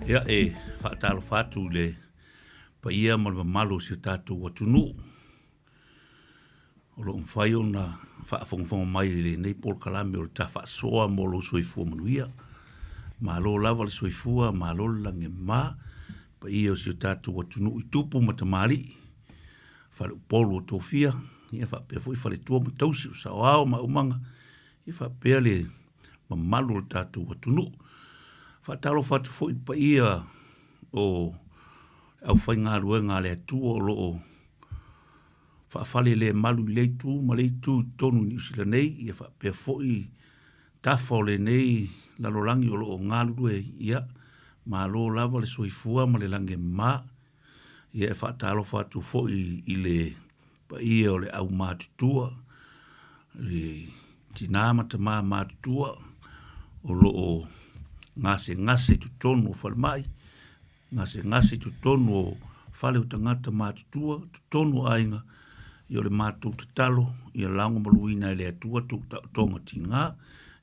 Ia, e faatalofa atu i le paia ma le mamalu o si o tatou atunuu o lo o mafai ona faafogafoga mai i lenei polokalame o le Ta Faasoa mo lou soifua manuia. Malo lava le soifua, malo le lagi e mama, paia o si o tatou atunuu i tupu ma tamalii, faleupolu o tofia, ia faapea foi faletua ma tausi, o saoao ma aumaga, ia faapea le mamalu o le tatou atunuu. Faatalofa atu foi i le paia o le aufaigaluega a le Atua o lo o faafalelemalu i lea itu ma lea itu i totonu i Niu Sila nei, ia faapea foi tafa o lenei lalolagi o lo o galulue ai, ia, malo lava le soifua ma le lagi e mama. Ia e faatalofa atu foi i le paia o le aumatutua, le tina ma tama matutua o lo o gasegase i totonu o falemai, gasegase i totonu o fale o tagata matutua, totonu o aiga, ia o le matou tatalo ia lagomaluina e le Atua tou taotoga tiga,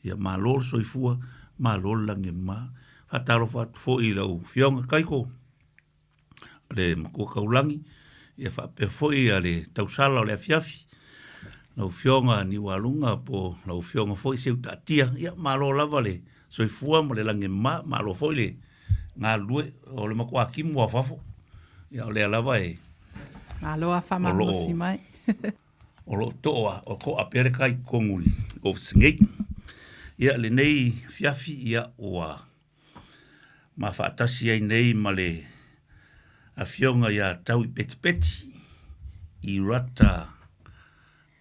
ia malo le soifua, malo le lagi e mama. Faatalofa atu foi i lau Afioga Kaiko, le Matua Taulagi, ia faapea foi le tausala o le afiafi, lau Afioga Niualuga po o lau Afioga foi Seutaatia, ia malo lava le soifua ma le lagi e mama, malo foi le galulue. O le matua timu lava o fafo, ia o lea lava e... Malo lava faamalolosi mai. O lo o toa, o toa pea le tai i totonu i le ofisa nei. Ia lenei afiafi, ia ua ma faatasi ai nei ma le Afioga ia Taui Petipeti i Rata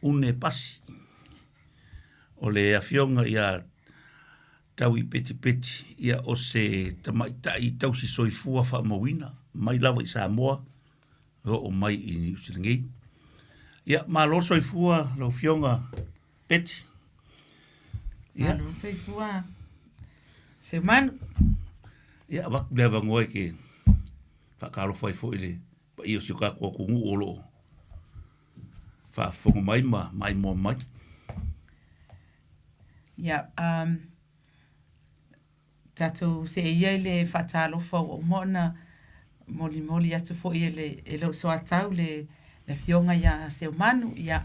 Une Pasi. O le Afioga ia Taui Petipeti, ia o se tamaitai tausi soifua faamauina mai lava i Samoa e oo mai i Niu Sila nei. Ia, malo le soifua lau Afioga Peti. Ia. Malo le soifua Seumanu. Ia, avatu le avanoa e te faatalofa ai foi i le paia o si o tatou atunuu o lo o faafofoga mai ma maimoa mai. Ia, um, Tatou see ia i le faatalofa ua uma ona molimoli atu foi e le e lou soatau le le Afioga ia Seumanu, ia,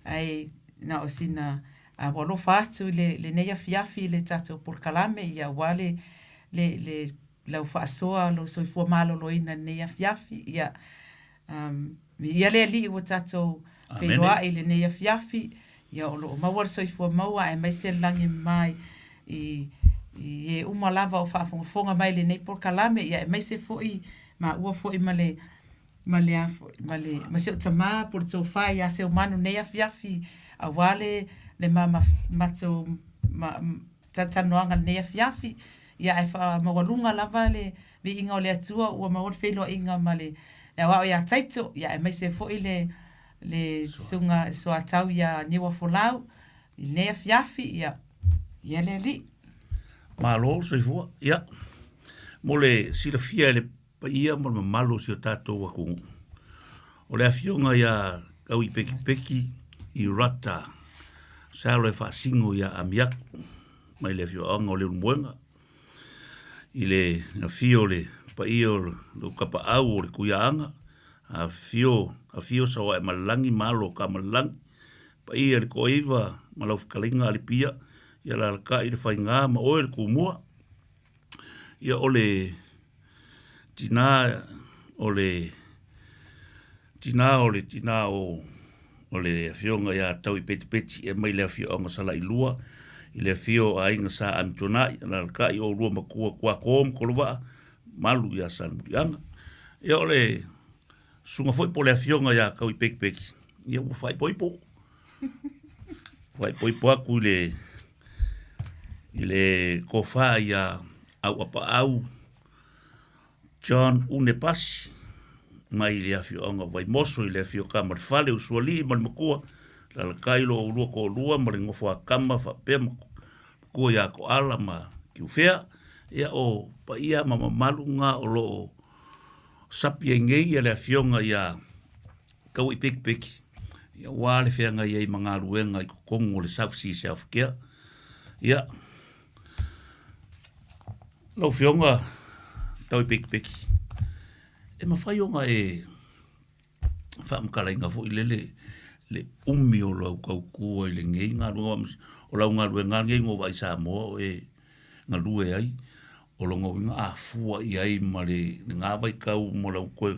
ae na o sina ua alofa atu i le lenei afiafi i le tatou polokalame, ia aua le le le lau faasoa, lou soifua maloloina i lenei afiafi, ia, Viia le Alii ua tatou feiloai i lenei afiafi, ia o lo o maua le soifua maua aemaise le lagi e mama i i e uma lava o faafogafoga mai i lenei polokalame, ia aemaise foi maua foi ma le ma le a foi ma le ma si ou tama po o le tofa ia Seumanu i lenei afiafi aua le le ma matou ma talatalanoaga i lenei afiafi, ia ae faamaualuga lava le viiga o le Atua ua maua le feiloaiga ma le Aoao ia Taito, ia aemaise foi le le susuga Soatau ia Niuafolau i lenei afiafi, ia ia le Alii. Malo le soifua. Ia, mo le silafia e le paia ma le mamalu o si o tatou atunuu, o le afioga ia Tauipekipeki i Rata Salo e faasino ia Amiaku mai le afioaga o Leulumoega, i le afio o le paia o lou tapaau o le Tuiaana, afio, afio Saoaemalelagi ma alo o Tamalelagi, paia i le Toaiva ma lau fetalaiga Alipia, ia alalatai le Faiga ma oe le Tumua. Ia o le tina o le tina o le tina o o le afioga ia Tauipetipeti e mai le afioaga o Salailua i le afio o aiga Sa Amituanai, alalatai oulua matua Tuato ma Tolovaa, malu ia Salemuliaga. Ia o le susuga foi po o le afioga ia Tauipetipeti, ia ua faaipoipo. Faaipoipo atu i le i le tofa ia Auapaau John Unepasi mai le afioaga o Vaimoso i le afio o Tama le Fale, Usoalii ma le Matua, alalatai lo oulua toalua ma le nofo a tama faapea Matua ia Toala ma Tiufea. Ia o paia ma mamalu na o lo o sapi ai nei le afioga ia Tauaipekipeki, ia aua le feagai ai ma galuega i totonu o le South Sea Self Care. Ia, lau Afioga tau i pekipeki. E mafai ona e faamatalaina foi lele le umi o lau tautua i lenei galuega, o lau galuega lava lenei na ou vaai i Samoa o e galue ai, o lona uiga a fua i ai ma lena vaitau ma lau toe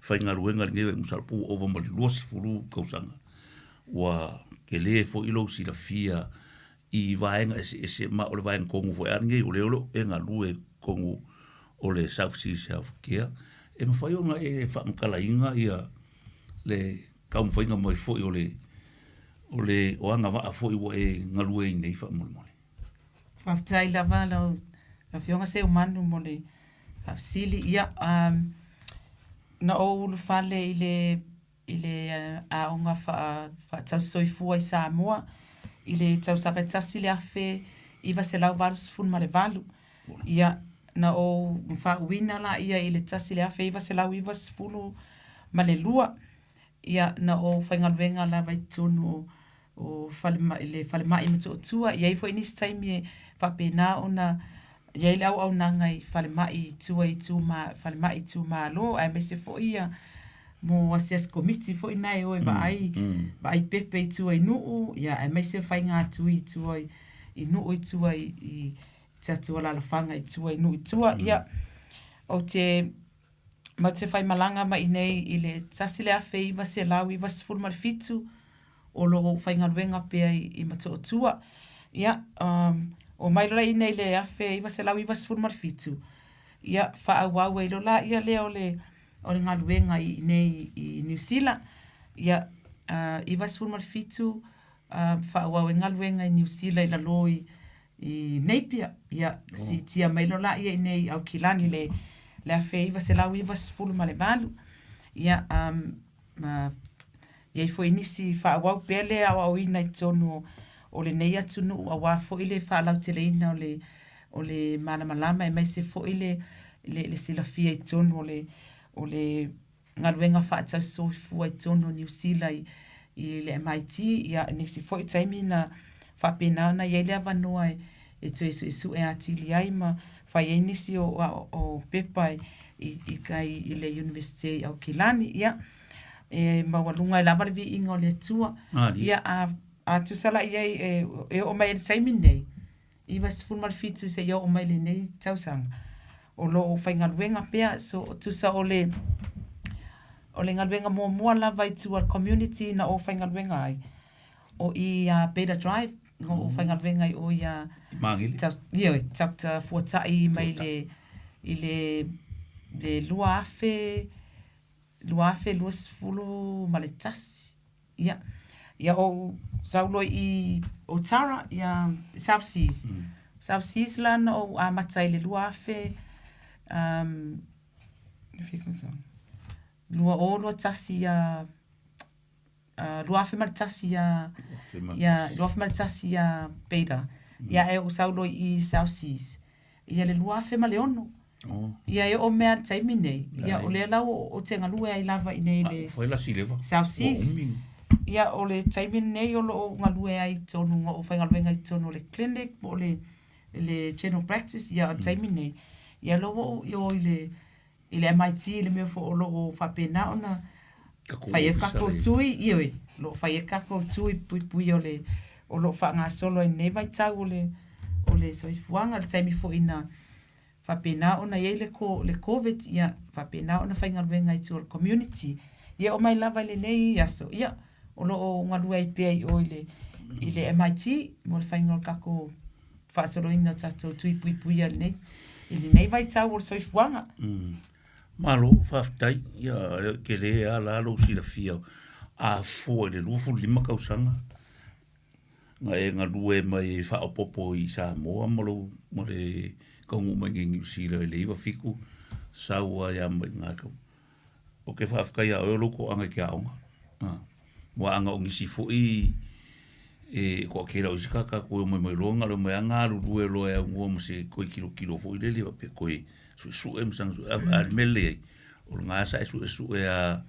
faigaluega i lenei vaitaimi, masalo pe ua ova ma le 20 tausaga, ua tele foi lou silafia i vaega eseese ma o le vaega tonu foi lava lenei o lea o lo o e galue i totonu o le South Seas Health Care. E mafai ona e faamatalaina ia le taumafaiga mai foi o le o le o agavaa foi ua e galue ai nei faamolemole. Faafetai lava lau Afioga Seumanu mo le faafesili. Ia, na ou ulufale i le i le Aoga Faatausisoifua i Samoa i le tausaga e 1988. Ia, na ou faauuina laia i le 1992. Ia, na ou faigaluega lava i totonu o o falemai, le falemai i Motootua. E i ai foi nisi taimi e faapena ona i ai le auaunaga i falemai i tua i falemai itumalo, aemaise foi ia mo asiasi komiti foi na e o e vaai, vaai pepe i tua i nuu, ia aemaise o faiga tui i tua i nuu i tua i tatou alaalafaga i tua i nuu i tua. Ia, ou te matou te faimalaga mai i inei i le 1997 o lo o faigaluega pea i Motootua. Ia, omai loa i inei i le 1997, ia, faaauau ai loa lea lea o le o le galuega i inei i Niu Sila. Ia, 97 faaauau ai galuega i Niu Sila i lalo i i Napier, ia, siitia mai loa laia i inei i Aukilani i le 1998. Ia, ma i ai foi nisi faaauau pea le aoaoina i totonu o lenei atunuu aua foi le faalauteleina o le o le malamalama aemaise foi le le silafia i totonu o le o le galuega faatausisoifua i totonu o Niu Sila i le MIT, ia nisi foi taimi na faapena ona i ai le avanoa e toe suesue atili ai ma fai ai nisi o pepa i kai i le Iunivesite i Aukilani. Ia, e maualuga ai lava le viiga o le Atua. Ia, a tusa la i ai e oo mai i le taimi lenei, 97 seia oo mai lenei tausaga, o lo o faigaluega pea. So, tusa o le, o le galuega muamua lava i tua i le community na ou faigaluega ai, o i a Beta Drive, na ou faigaluega ai i o ia Magele. Ioe, Doctor Fuatai mai le, i le, le 2000, 2021. Ia, ia ou sau loa i Otara, ia South Seas. South Seas la na ou amata i le 2000, um, 2021 ia, uh, 2001 ia, ia, 2001 ia Beta. Ia e ou sau loa i South Seas. Ia le 2006. Oh. Ia e oo mea le taimi nei. Ia o lea la ua ou te galue ai lava i nei le Fai la sileva. South Seas. Ia o le taimi nei o lo o galue ai i totonu o faigaluega i totonu o le clinic po o le le general practice ia o le taimi nei. Ia lo ua ou i o i le i le MIT i le mea foi o lo o faapena ona fai ai tatou tui, ioe, o lo o fai ai tatou tui puipuia o le o lo o faagasolo ai i lenei vaitau o le o le soifuaga, le taimi foi na faapena ona i ai le le Covid, ia faapena ona faigaluega i tua o le community. Ia oo mai lava i lenei aso, ia o lo o galue ai pea i o i le i le MIT mo le faiga o le tatou faasoloina o tatou tui puipuia i lenei i lenei vaitau o le soifuaga. Malo, faafetai. Ia, e tele lava la lou silafia a fua i le 25 tausaga na e galue mai e faaopoopo i Samoa ma lou ma le taunuu mai i Niu Sila i le 97 sau ai lava mai i ina. Ou te faafetai ia oe o lou toaga i te aoga. Aua ana o nisi foi e toatele o isi tagata toe omai mai loa na o le omai lava galulue loa e aunoa ma se toe tilotilo foi lele faapea toe suesue ma saga sue a o le mea lelei ai, o lena sa e suesue lava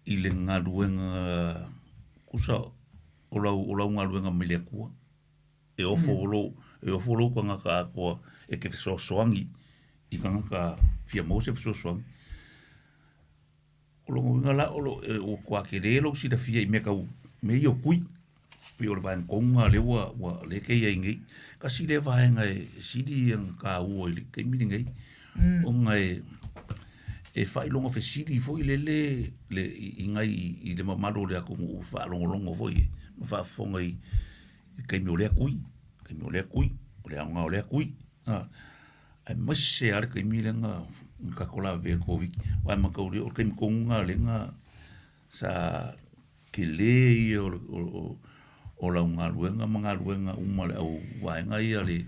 i le galuega tusa o lau o lau galuega mai le Atua. E ofo lou e ofo lou tagata atoa e te fesoasoani. i tagata fia maua se fesoasoani. O lona uiga la o lo o ua matua tele lou silafia i mea tau mea ia o tui. Pei o le vaega tonu lena lea ua ua lea e te i ai nei. Tasi lea vaega e sili ona taua i le taimi lenei ona e e faailoga fesili foi lele le i nai i le mamalu o le atunuu e faalogologo foi ma faafofoga i le taimi o lea tui, taimi o lea tui, o le aoga o lea tui, aemaise lava le taimi lea na tatou lavevea ai i le Koviti. Aua e mataulia o le taimi tonu lena lea na sa tele ia o lau galuega ma galuega uma a le au vaega ia a le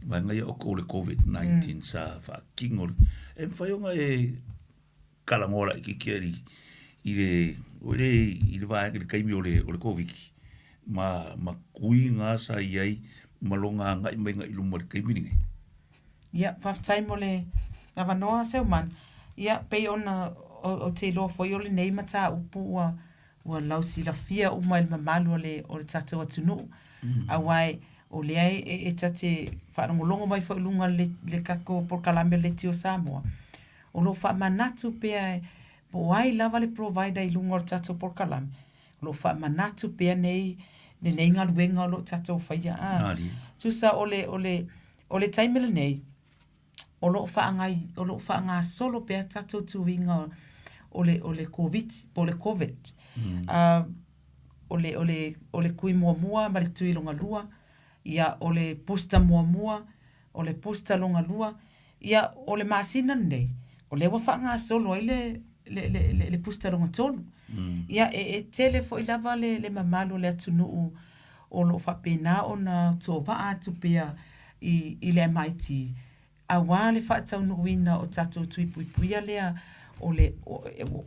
vaega ia o outou le Covid-19 sa faatino. E mafai ona e talanoa laitiiti lava i le foi lea i le vaega i le taimi o le Koviti ma ma tui na sa i ai ma lona agai mai i luma i le taimi lenei. Ia, faafetai mo le avanoa Seumanu. Ia, pei ona ou te iloa foi o lenei mataupu ua ua lausilafia uma e le mamalu o le o le tatou atunuu. Aua o lea e e ta te faalogologo mai foi i luga o le le tatou polokalame o le Leitio Samoa, o lo o faamanatu pea po o ai lava le provider i luga o le tatou polokalame, o lo o faamanatu pea nei lenei galuega o lo o tatou faia. A, tusa o le, o le, o le taimi lenei, o lo o faagai, o lo o faagasolo pea tatou tuiga o le, o le Koviti, po o le Covid. O le, o le, o le tui muamua ma le tui lona lua, ia, o le booster muamua, o le booster lona lua, ia, o le masina lenei, o lea ua faagasolo ai le, le, le, le, le booster lona tolu. Ia, e, e tele foi lava le, le mamalu o le atunuu o lo o faapena ona tovaa atu pea i, i le MIT, aua le faataunuuina o tatou tui puipuia lea o le,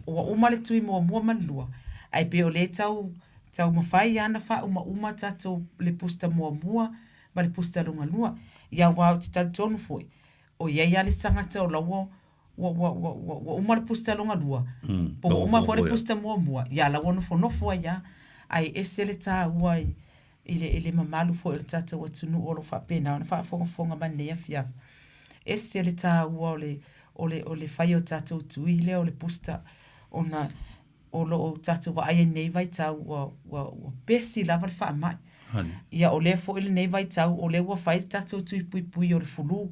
ua uma le tui muamua ma le lua, ae pei o lea e tau taumafai lava ona faaumauma tatou le booster muamua ma le booster lona lua. Ia aua ou te talitonu foi, o i ai lava le isi tagata o la ua ua, ua, ua, ua, ua uma le booster lona lua, po ua uma foi le booster muamua, ia la ua nofonofo ai lava. Ae ese le taua i, i le, i le mamalu foi o le tatou atunuu o lo o faapena ona faafogafoga mai i lenei afiafi. Ese le taua o le, o le, o le fai o tatou tui lea o le booster, ona o lo o tatou vaai ai i lenei vaitau ua, ua, ua pesi lava le faamai. Ia o lea foi lenei vaitau o lea ua fai le tatou tui puipui o le fulu.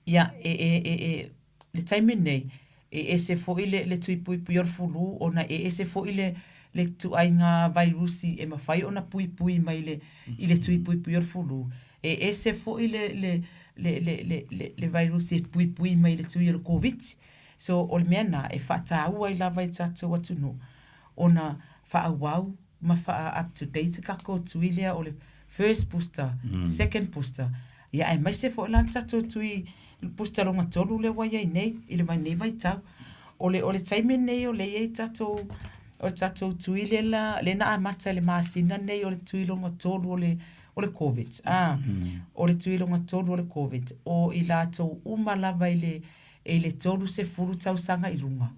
Ia, e, e, e, e, le taimi lenei, e ese foi le, le tui puipui o le fulu ona e ese foi le, le ituaiga vairusi e mafai ona puipui mai le, i le tui puipui o le fulu. E ese foi le, le, le, le, le, le, le vairusi e puipui mai i le tui o le Koviti. So, o le mea lena e faataua ai lava i tatou atunuu ona faaauau ma faa up to date tatou tui lea o le first booster, second booster, ia aemaise foi la le tatou tui booster lona tolu lea ua i ai nei i lenei vaitau. O le, o le taimi lenei o lea e i ai tatou, o le tatou tui lea la, lea na amata i le masina lenei o le tui lona tolu o le, o le Covid, a, o le tui lona tolu o le Covid, o i latou uma lava i le, e i le 30 tausaga i luga,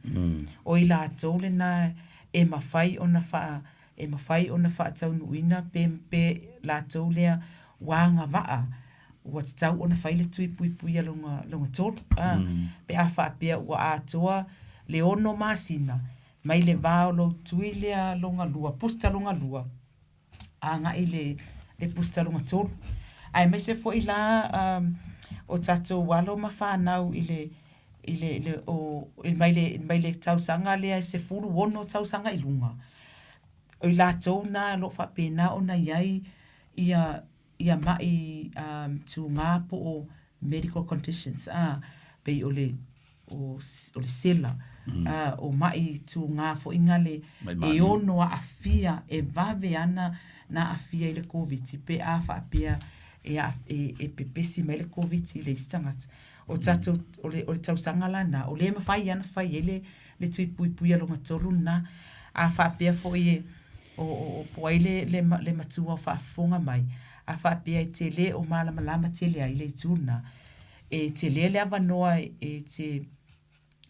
o i latou lena e mafai ona faa, e mafai ona faataunuuina pe, pe latou lea ua agavaa ua tatau ona fai le tui puipuia lona, lona tolu, a, pe a faapea ua atoa le ono masina mai le va o lou tui lea lona lua, booster lona lua, agai i le, le booster lona tolu. Aemaise foi la o tatou alo ma fanau i le, i le, le o, mai le, mai le tausaga lea e 16 tausaga i luga, o i latou na o lo o faapena ona i ai ia ia maʻi tugā po o medical conditions a, pei o le o le sela, o maʻi tugā foi gale e ono aafia, e vave ana na aafia i le Koviti pe a faapea e e pepesi mai le Koviti i le isi tagata. O tatou, o le o le tausaga la lena, o lea e mafai lava ona fai ai le le tui puipuia lona tolu lena. A faapea foi e o, o, o po o ai le, le, le matua o faafofoga mai, a faapea e te le o malamalama tele ai le itu lena, e tele le avanoa e te,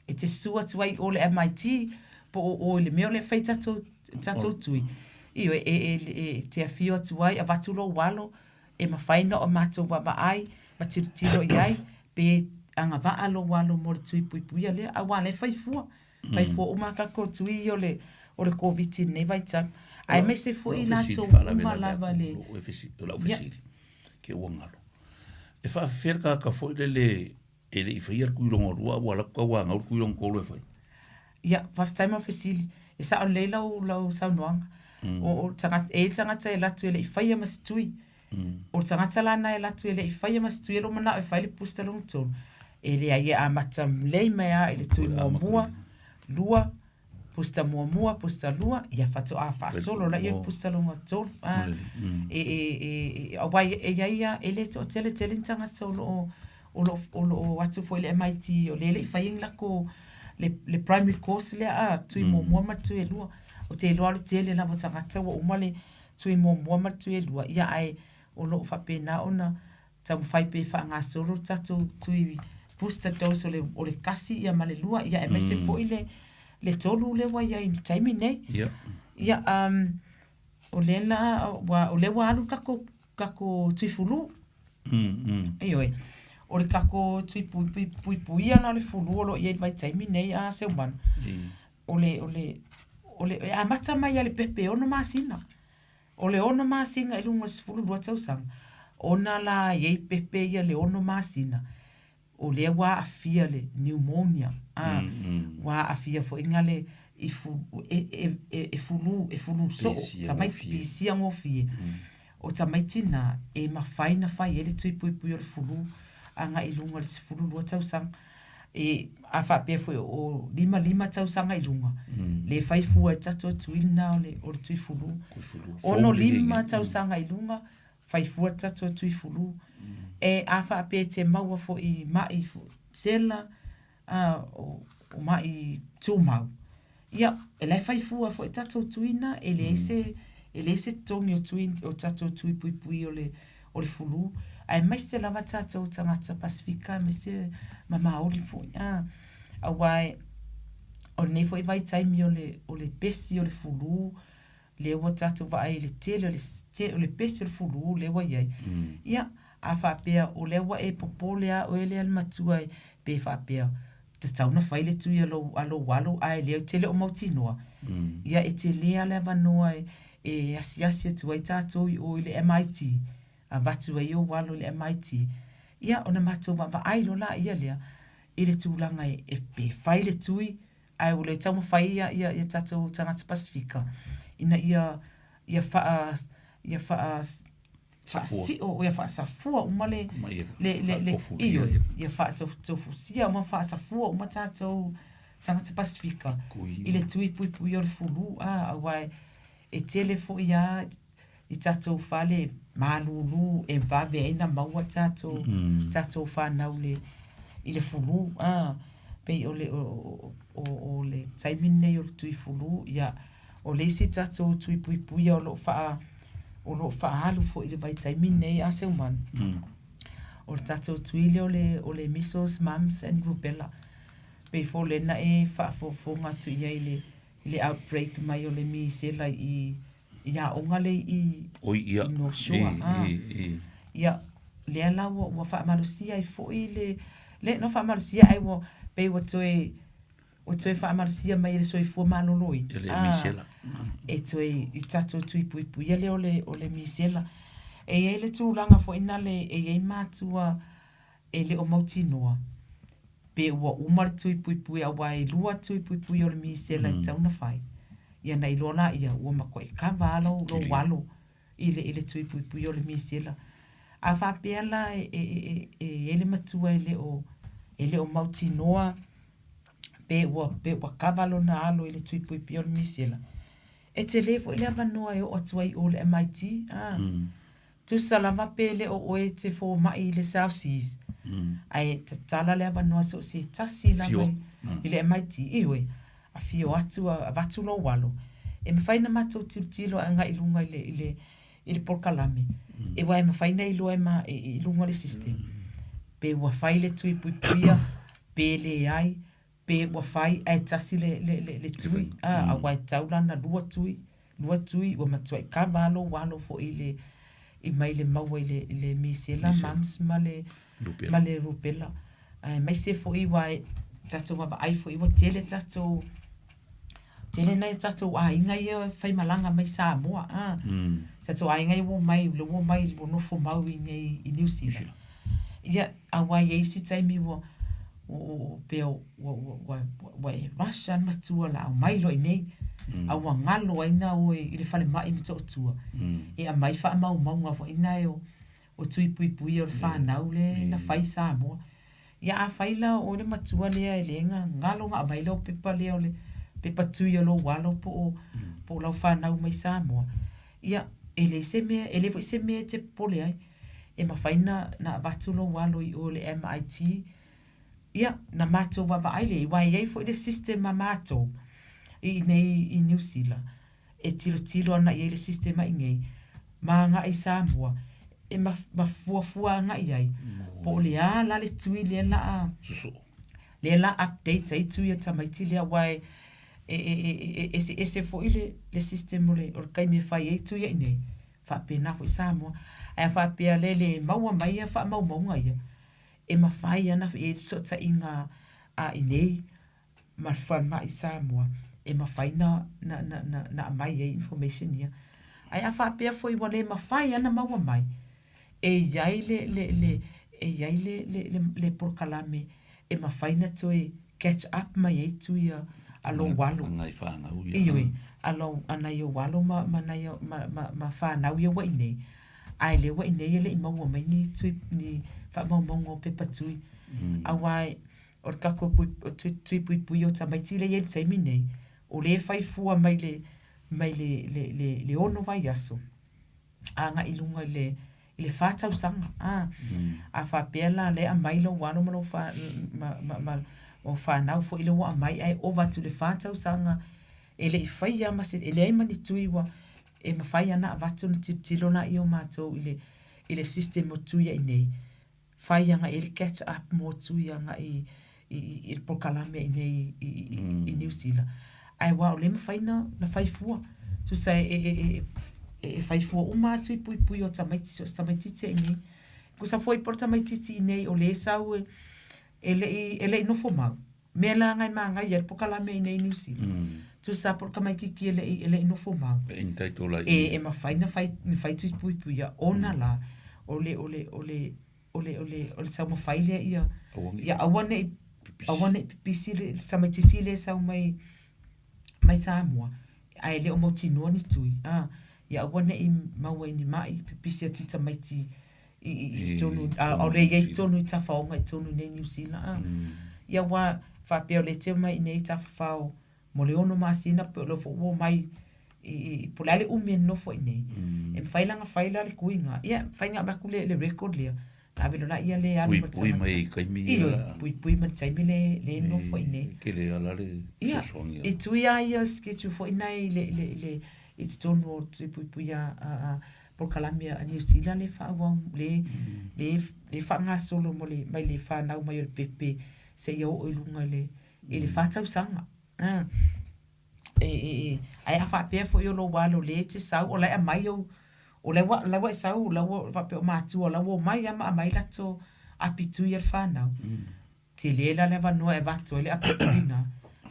e te susu atu ai i o le MIT po o ʻoe i le mea o lea e fai tatou, tatou tui, ioe, e, e, e, e te afio atu ai, avatu lou alo, e mafai ona o matou vaavaai ma tilotilo i ai, pe agavaa lou alo mo le tui puipuia lea, aua o la e fai fua, fai fua uma a tatou tui ia o le, o le Koviti i lenei vaitau. Aemaise foi i latou uma lava le... O lau fesili, ke ua galo. E faafefea le tagata foi lele e le i faia le tuilogalua a ua alu atu tauanau le tuilogatolu e fai? Ia, faafetai mo le fesili. E sao lelei lau, lau saunoaga. O, o le tagata, e i ai le tagata e alu atu e le i faia ma se tui. O le tagata la lena e alu atu e le i faia ma se tui, e le o manao e fai le booster lona tolu, e leai e amata lelei mai lava i le tui muamua, lua, booster muamua, booster lua, ia faatoa faasolo lea i le booster lona tolu. A, e, e, e, aua e i ai lava, e le toatele tele ni tagata o lo o, o lo o, o lo o atu foi i le MIT o lea e le i faia ni latou, le, le primary course lea a, tui muamua ma le tui e lua. Ou te iloa o le tele lava o tagata ua uma le tui muamua ma le tui e lua, ia ae o lo o faapena ona taumafai pea e faagasolo le tatou tui booster dose o le, o le tasi ia ma le lua, ia aemaise foi le, le tolu lea ua i ai i le taimi nei. Ia. Ia, um, o lea la, ua, o lea ua alu le tatou, tatou tui fulu. Ioe. O le tatou tui puipuia la o le fulu o lo o i ai i le vaitaimi nei a Seumanu. O le, o le, o le, e amata mai lava i le pepe e ono masina. O le ono masina i luga o le 12 tausaga, ona la e i ai pepe ia le ono masina, o lea ua aafia le pneumonia, a, ua aafia foi na le i fu, e, e, e, e fulu, e fulu soo, tamaiti, pisia gofie. O tamaiti na, e mafai na fai ai le tui puipui o le fulu agai i luga o le 12 tausaga. E, a faapea foi o 5, 5 tausaga i luga, le fai fua e tatou tui lena o le, o le tui fulu. 6, 5 tausaga i luga, fai fua le tatou tui fulu. E, a faapea e te maua foi i mai sela, a, o, o mai tumau, ia, e la e fai fua foi tatou tui na, e leai se, e leai se totogi o tui, o tatou tui puipui o le, o le fulu, aemaise lava tatou tagata Pasefika aemaise ma Maoli foi, a, aua o lenei foi vaitaimi o le, o le pesi o le fulu, lea ua tatou vaai i le tele o le, o le pesi o le fulu lea ua i ai. Ia, a faapea o lea ua e popole lava oe lea le matua pe faapea tatau ona fai le tui a lou, a lou alo ae lea e te le o mautinoa, ia e tele lava le avanoa e, e asiasi atu ai tatou i o i le MIT, avatu ai ou alo i le MIT, ia ona matou vaavaai loa laia lea i le tulaga e, e, pe fai le tui ae ua le taumafai ia, ia, ia tatou tagata Pasefika ina ia, ia faa, ia faa, faasio, ia faasafua uma le, le, le, le, ioe, ia faatofutofusia uma, faasafua uma tatou tagata Pasefika i le tui puipui o le fulu, a, aua e, e tele foi lava i tatou fale malulu e vave ai ona maua tatou, tatou fanau i le, i le fulu, a, pei o le, o, o, o le taimi lenei o le tui fulu, ia, o le isi tatou tui puipuia o lo o faa, o lo o faaalu foi i le vaitaimi lenei a Seumanu, o le tatou tui lea o le, o le measles, mumps and rubella. Pei foi o lea na e faafogafoga atu i ai i le, i le outbreak mai o le misela i i aoga lea i Oi, ia. i North Shore. Ah. Ia, lea la ua, ua faamalosia ai foi le, le no faamalosia ai ua, pei ua toe, ua toe faamalosia mai e le soifua maloloina. E le misela. E toe i tatou tui puipuia lea o le, o le misela. E i ai le tulaga foi nale e i ai matua e le o mautinoa pe ua uma le tui puipui aua e lua tui puipui o le misela e tatau ona fai. Ia na iloa laia ua matuai kava lava lou, lou alo i le, i le tui puipui o le misela. A faapea la e, e, e, e i ai le matua e le o, e le o mautinoa pe ua, pe ua kava lona alo i le tui puipui o le misela, e tele foi le avanoa e oo atu ai i o i le MIT, a. Tusa lava pe le o oe e te fomai i le South Seas, ae tatala le avanoa so o se tasi lava i le MIT, ioe, afio atu, avatu lou alo, e mafai ona matou tilotilo agai i luga i le, i le, i le polokalame, e aua e mafai ona iloa e ma, i luga o le system, pe ua fai le tui puipuia, pe leai, pe ua fai ae tasi le, le, le, le tui, a, aua e tatau la ona lua tui, lua tui, ua matuai kava lava lou alo foi i le, i mai le maua i le, i le misela, mumps ma le, ma le rubella. Aemaise foi ua tatou vaavaai foi ua tele tatou tele nai o tatou aiga ia e faimalaga mai Samoa a. Tatou aiga ia ua omai lea ua omai ua nofo mau i inei i Niu Sila. Ia aua e i ai isi taimi ua pei ua e rush lava le matua o le a omai loa i inei, a ua galo ai ona o i le falemai i Motootua e aumai faamaumauga foi na o tui puipuia o le fanau lea na fai i Samoa. Ia afai la o oe le matua lea e le galo ona aumai lau pepa lea o le pepa tui o lou alo po o, po o lau fanau mai Samoa, ia e leai se mea, e leai foi se mea e te popole ai. E mafai ona avatu lou alo i o i le MIT, ia na matou vaavaai lea i ai, aua e i ai foi le system a matou i inei i Niu Sila e tilotilo ana i ai le system a i inei ma agai i Samoa e ma fuafua agai i ai po o le a la le tui lea la a lea la update ai tui a tamaiti lea aua e e eseese foi le system o le taimi e fai ai tui a i inei faapena foi Samoa. Ae a faapea lea e le maua mai ia faamaumauga ia, e mafai lava ona i ai le fesootaiga a i inei ma le falemai i Samoa e mafai ona aumai ai information ia. Ae a faapea foi ua le mafai lava ona maua mai, e i ai le e i ai le polokalame e mafai ona toe catch up mai ai tui a lou alo. A nai fanau ia. Ioe, a nai ou alo ma fanau ia ua i inei, ae lea ua i inei e le i maua mai ni tui, ni faamaumauga o pepa tui. Aua o le tatou tui puipui o tamaiti lea e i ai i le taimi nei, o lea e fai fua mai le mai le 6 vaiaso agai i luga i le i le 4 tausaga. A, a faapea la lea e aumai lou alo ma lou ma lau fanau foi lea ua aumai ae ova atu i le 4 tausaga e le i faia ma se, e leai ma ni tui ua e mafai lava ona avatu ona tilotilo laia o matou i le i le system o tui ai nei. Fai agai i ai le catch up mo tui agai i le polokalame i inei i Niu Sila. Ae aua o lea e mafai ona fai fua. Tusa e fai fua uma lava tui puipui o tamaiti, so o se tamaitiiti lava i inei. Tusa foi po o le tamaitiiti i inei o lea e sau e le i nofo mau. Mea la nga e manaia ai le polokalame i inei i Niu Sila. Tusa po o le tamaitiiti e le i nofo mau. E entitle ai. E mafai ona fai, ona fai tui puipuia ona la o le, o le, o le, o le, o le, o le taumafai lea ia, ia aua ne i, aua ne i pipisi le tamaitiiti lea e sau mai, mai Samoa, ae le o mautinoa ni tui, a, ia aua ne i maua i ni mai, pipisi atu i tamaiti i totonu, a o lea e i ai tonu i tafaoga i totonu i inei i Niu Sila, a. Ia aua faapea o lea e te omai i inei i tafafao mo le 6 masina pe o lea foi ua omai i, po o le a le umi e nonofo i inei, e mafai la ona fai la le tuiga, ia mafai ona avatu le record lea, ona ave loa lea e alu ma le Puipui mai i taimi ia. Ioe, puipui mai i le taimi lea e nonofo i inei. E tele lava la le fesoasoani. Ia, i tui lava ia o le schedule foi lena i totonu o le tui puipui a polokalame a Niu Sila lea e faaauau, lea e faagasolo mo le, mai le fanau mai o le pepe seia oo i luga i le 4 tausaga. Ae a faapea foi o lou alo o lea e te sau, o la e aumai ou, o la ua e sau, o la ua faapea o matua o la ua omai lava ma aumai latou api tui a le fanau. Tele la le avanoa e avatu ai le api tui lena.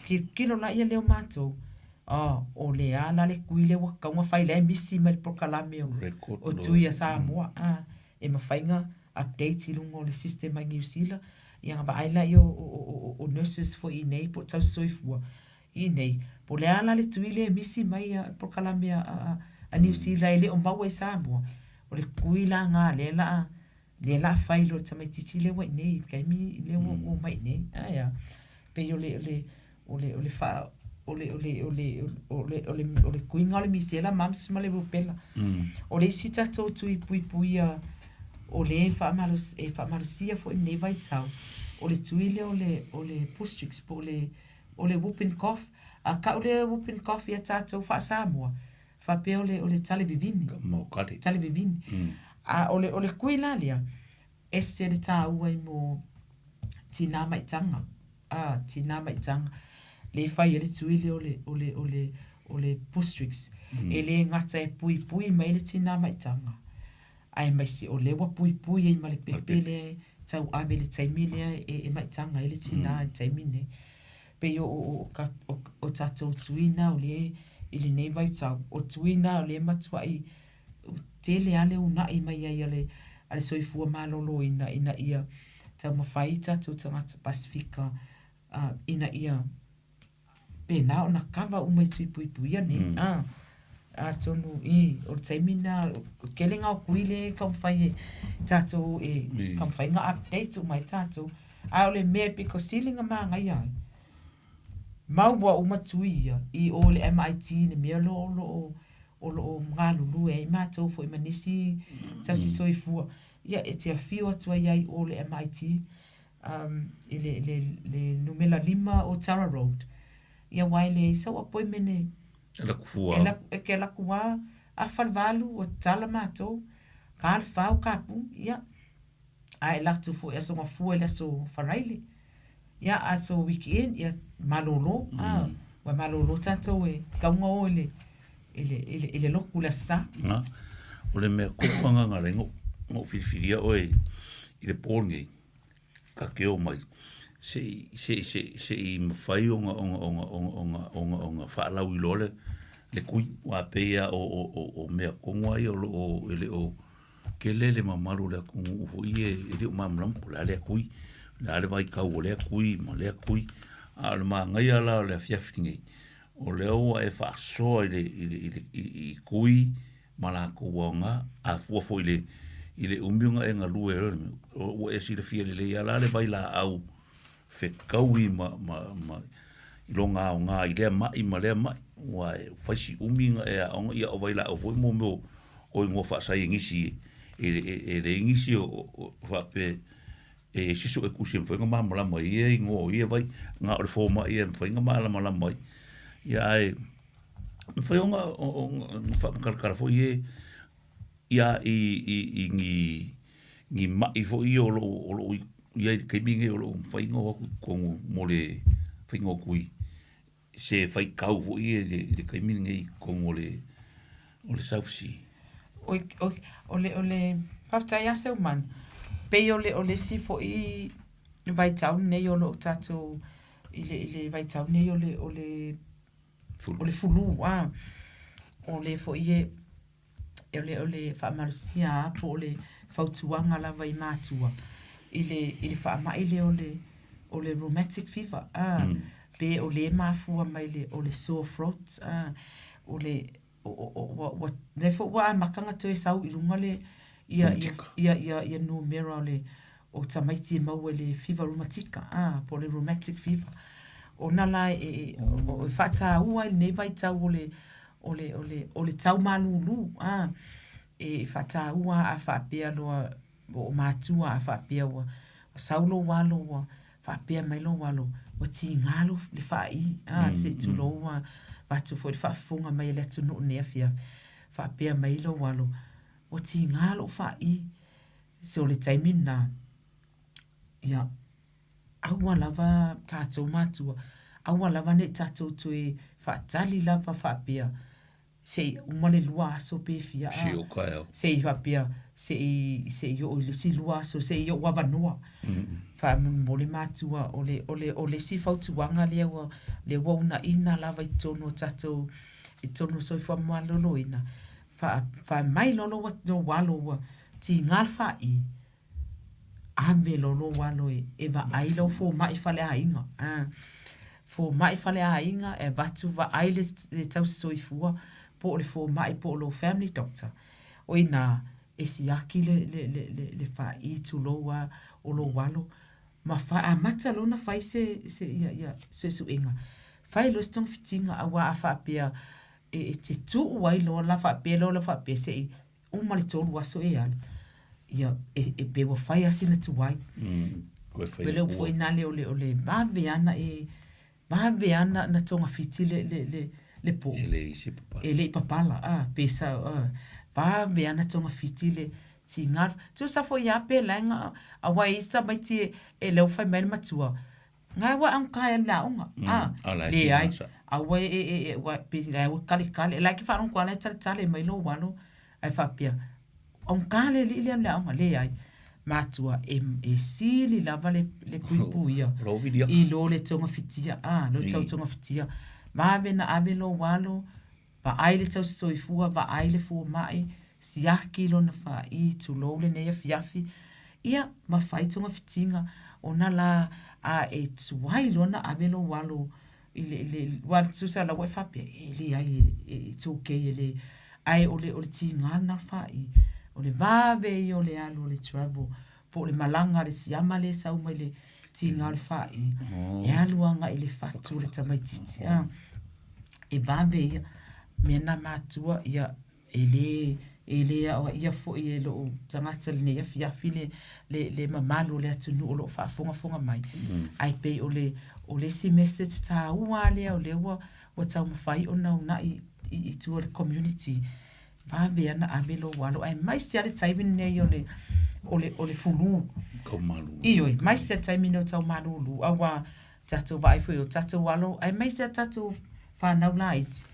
Tilotilo laia lea o matou, oh, o le a la le tui lea ua tatau ona fai, la e misi mai le polokalame o tui a Samoa. E mafai ona update i luga o le system a Niu Sila, ia ona vaai laia o nurses foi i inei po o tausi soifua i inei, po o le a la le tui lea e misi mai i le polokalame a Niu Sila e le o maua i Samoa, o le tui la lena lea o le a lea la a fai loa e le tamaitiiti lea ua i inei i le taimi lea ua omai i inei. Ae a? Pei o le, o le, o le, o le faa, o le, o le, o le, o le, o le, o le tuiga o le misela, mumps ma le rubella. O le isi tatou tui puipuia o lea e faamalosi, e faamalosia foi i lenei vaitau, o le tui lea o le, o le Boostrix po o le, o le whooping cough. A tau le whooping cough ia tatou faa-Samoa, faapea o le, o le tale vivini. Mau kale. Tale vivini. A o le, o le kui la lea, ese le tāua i mō tinā maitaga, ā, tinā maitaga. Le fai ai le tui lea o le, o le, o le, o le Boostrix. E le gata e puipui mai le tinā maitaga, aemaise o lea ua puipui ai ma le pepe lea tauave i le taimi lea e, e maitaga ai le tinā i le taimi lenei. Pei o, o, o, o, o tatou tui na o lea i lenei vaitau, o tui na o lea e matuai tele lava le uunai mai ai a le, a le soifua maloloina ina ia taumafai tatou tagata Pasefika ina ia pēnā ona kava uma i tui puipuia nei. Mm. Ah, atonu, i, o le taimi nā, o kele ngā o kui le taumafai e tātou e mm. taumafai ngā updates uma e tātou. A o le mea e piko sili ngā māngai ai. Maua uma tui ia i o le MIT le mea lo o lo o o lo o galulue ai mātou foi ma nisi tausi mm. soifua. Ia e te awhio atu ai ai o le MIT um, i le, le, le numera lima o Tara Road. Ia aua e leai sau apoimene. E laku fua. E, laku, e ke laku a, a falevalu o tala mātou, ka le whau ka pu, ia. A e latu foi aso ngafua i le aso Faraile. Ia, aso weekend, ia, malolo. Mm. A, ua malolo tātou e taunga o i le, i le, i le, i le loku le aso Sa. Na, o le mea kopu anganga le ngo, ngo whiriwhiria oe i le pō nei. ka ke omai, se i, se i, se i, se i mawhai o nga, o nga, o nga, o nga, o nga, o nga, o nga whaalau i loa le, le kui, wā pei a o, o, o, o mea kongo ai o lo o, e le o, kele le mamalu o le atunuu foi e, e le o malamalama po o le a lea kui, o le a le vaitau o lea kui ma lea kui, a o le manaia la o le afiafi lenei, o lea ua e faasoa i le, i le, i le, i, i kui ma lakou aoga, a fua foi i le, i le umi ona e galue ai loa le mea, ua e silafia lelei lava la le vailaau fekaui ma, ma, ma, i lona aoga i lea maʻi ma lea maʻi, aua e fai si umi ona e aoga, ia o vailaau foi mo mea o igoa faasaienisi e, e, e leai nisi o, o, faapea e i ai se suetusi e mafai ona malamalama i ia igoa o ia vai, na o le fomai ia e mafai ona malamalama ai. Ia ae mafai ona faamatalatala foi e ia i, i, i ni, ni maʻi foi ia o lo o, o lo o i ai i le taimi lenei o lo o mafai ona o atu i totonu mo le faiga o tui se faitau foi ia i le, i le taimi lenei i totonu o le, o le South Sea. Oi, oi, o le, o le, faafetai lava Seumanu. Pei o le, o le isi foi vaitau lenei o lo o tatou i le, i le vaitau nei o le, o le, Fulu. o le fulu, a. O le foi e, o le, o le faamalosia lava po o le fautuaga lava i matua i le, i le faamai lea o le, o le rheumatic fever, a. Mm. Pe o le mafua mai le, o le sore throat, a. O le, o, o, o, ua, ua, lea foi ua amata ona toe sau i luga le, ia, ia, ia, ia, ia numera o le, o tamaiti e maua i le fiva rumatika, a, po o le rheumatic fever. Ona la e, e, e faataua ai lenei vaitau o le, o le, o le, o le tau malūlū, a, e faataua a faapea loa o matua a faapea ua sau lou alo ua faapea mai lou alo ua tiga lou le faaī, a, mm, se i tulou ua avatu foi le faafofoga mai a le atunuu i lenei afiafi, faapea mai lou alo ua tiga lou faaī. So o le taimi lena, ia, aua lava tatou matua, aua lava ne i tatou toe faatali lava faapea se i uma le lua aso pe fia, a, Se i oo taeao. se i faapea, se i, se i oo i le isi lua aso, se i ou avanoa. Faamolemole matua, o le, o le, o le isi fautuaga lea ua, lea ua uunaina lava i totonu o tatou, i totonu o soifua maloloina, faa, fai mai loa lou, lou alo ua tiga le fa'i, ave loa lou alo e, e vaai lau fomai faleaiga. A, fomai faleaiga e avatu vaai le, le tausi soifua po o le fomai po o lou family doctor. O i inā e siaki le, le, le, le, le fa'i tulou lava o lou alo ma fa, amata loa ona fai se, se, ia, ia suesuega. Fai loa se togafitiga aua a faapea e, e te tuu ai loa la faapea loa la faapea se i uma le tolu aso e alu, ia, e, e pei ua fai lava sina tuai. Mm, koe fai O le upu foi nale o le, o le vave ana e, vave ana na togafiti le, le, le, le po'o. E le i se papala. E le i papala, a, pe sa, a, vave ana togafiti le tiga. Tusa foi a pe laga, aua e i ai se tamaiti e, e lea ua fai mai le matua, Ngā ua ang kai alu le aoga. Mm, a la e leai. Aua e, e, e, e, ua, pe la ua kale kale. La ke wharongo ala e tale tale mai lo walo. Ai whapea, aung ka le li le alu le aoga, leai. matua e, e sili lava le, le puipuia i lo le togafitia, a, lo tau togafitia. Vave na ave lou alo, vaai le tausisoifua, vaai le fomai, siaki lona fa'i, tulou lenei afiafi, ia, ma fai togafitiga, ona la a e tuai loa ona ave lou alo i le, i le, aua tusa la ua e faapea, e leai, it's okay, e le, ae o le, o le tiga lena o le fa'i, o le vave ia o le alu o le travel, po o le malaga a le siama lea e sau mai le tiga o le fa'i, e alu agai i le fatu o le tamaitiiti, a, e vave ia. O mea na matua, ia, e le, e le aoaia foi e lou tagata i lenei afiafi le, le, le mamalu o le atunuu o lo o faafogafoga mai, ae pei o le, o le isi message taua lava lea o lea ua, ua taumafai ona uunai i, i tua i le community, vave lava ona ave lou alo, aemaise lava le taimi lenei o le, o le, o le fulu. Tau malulu. Ioe, aemaise le taimi lenei o tau malulu, aua tatou vaai foi i o tatou alo, aemaise a tatou fanau laiti,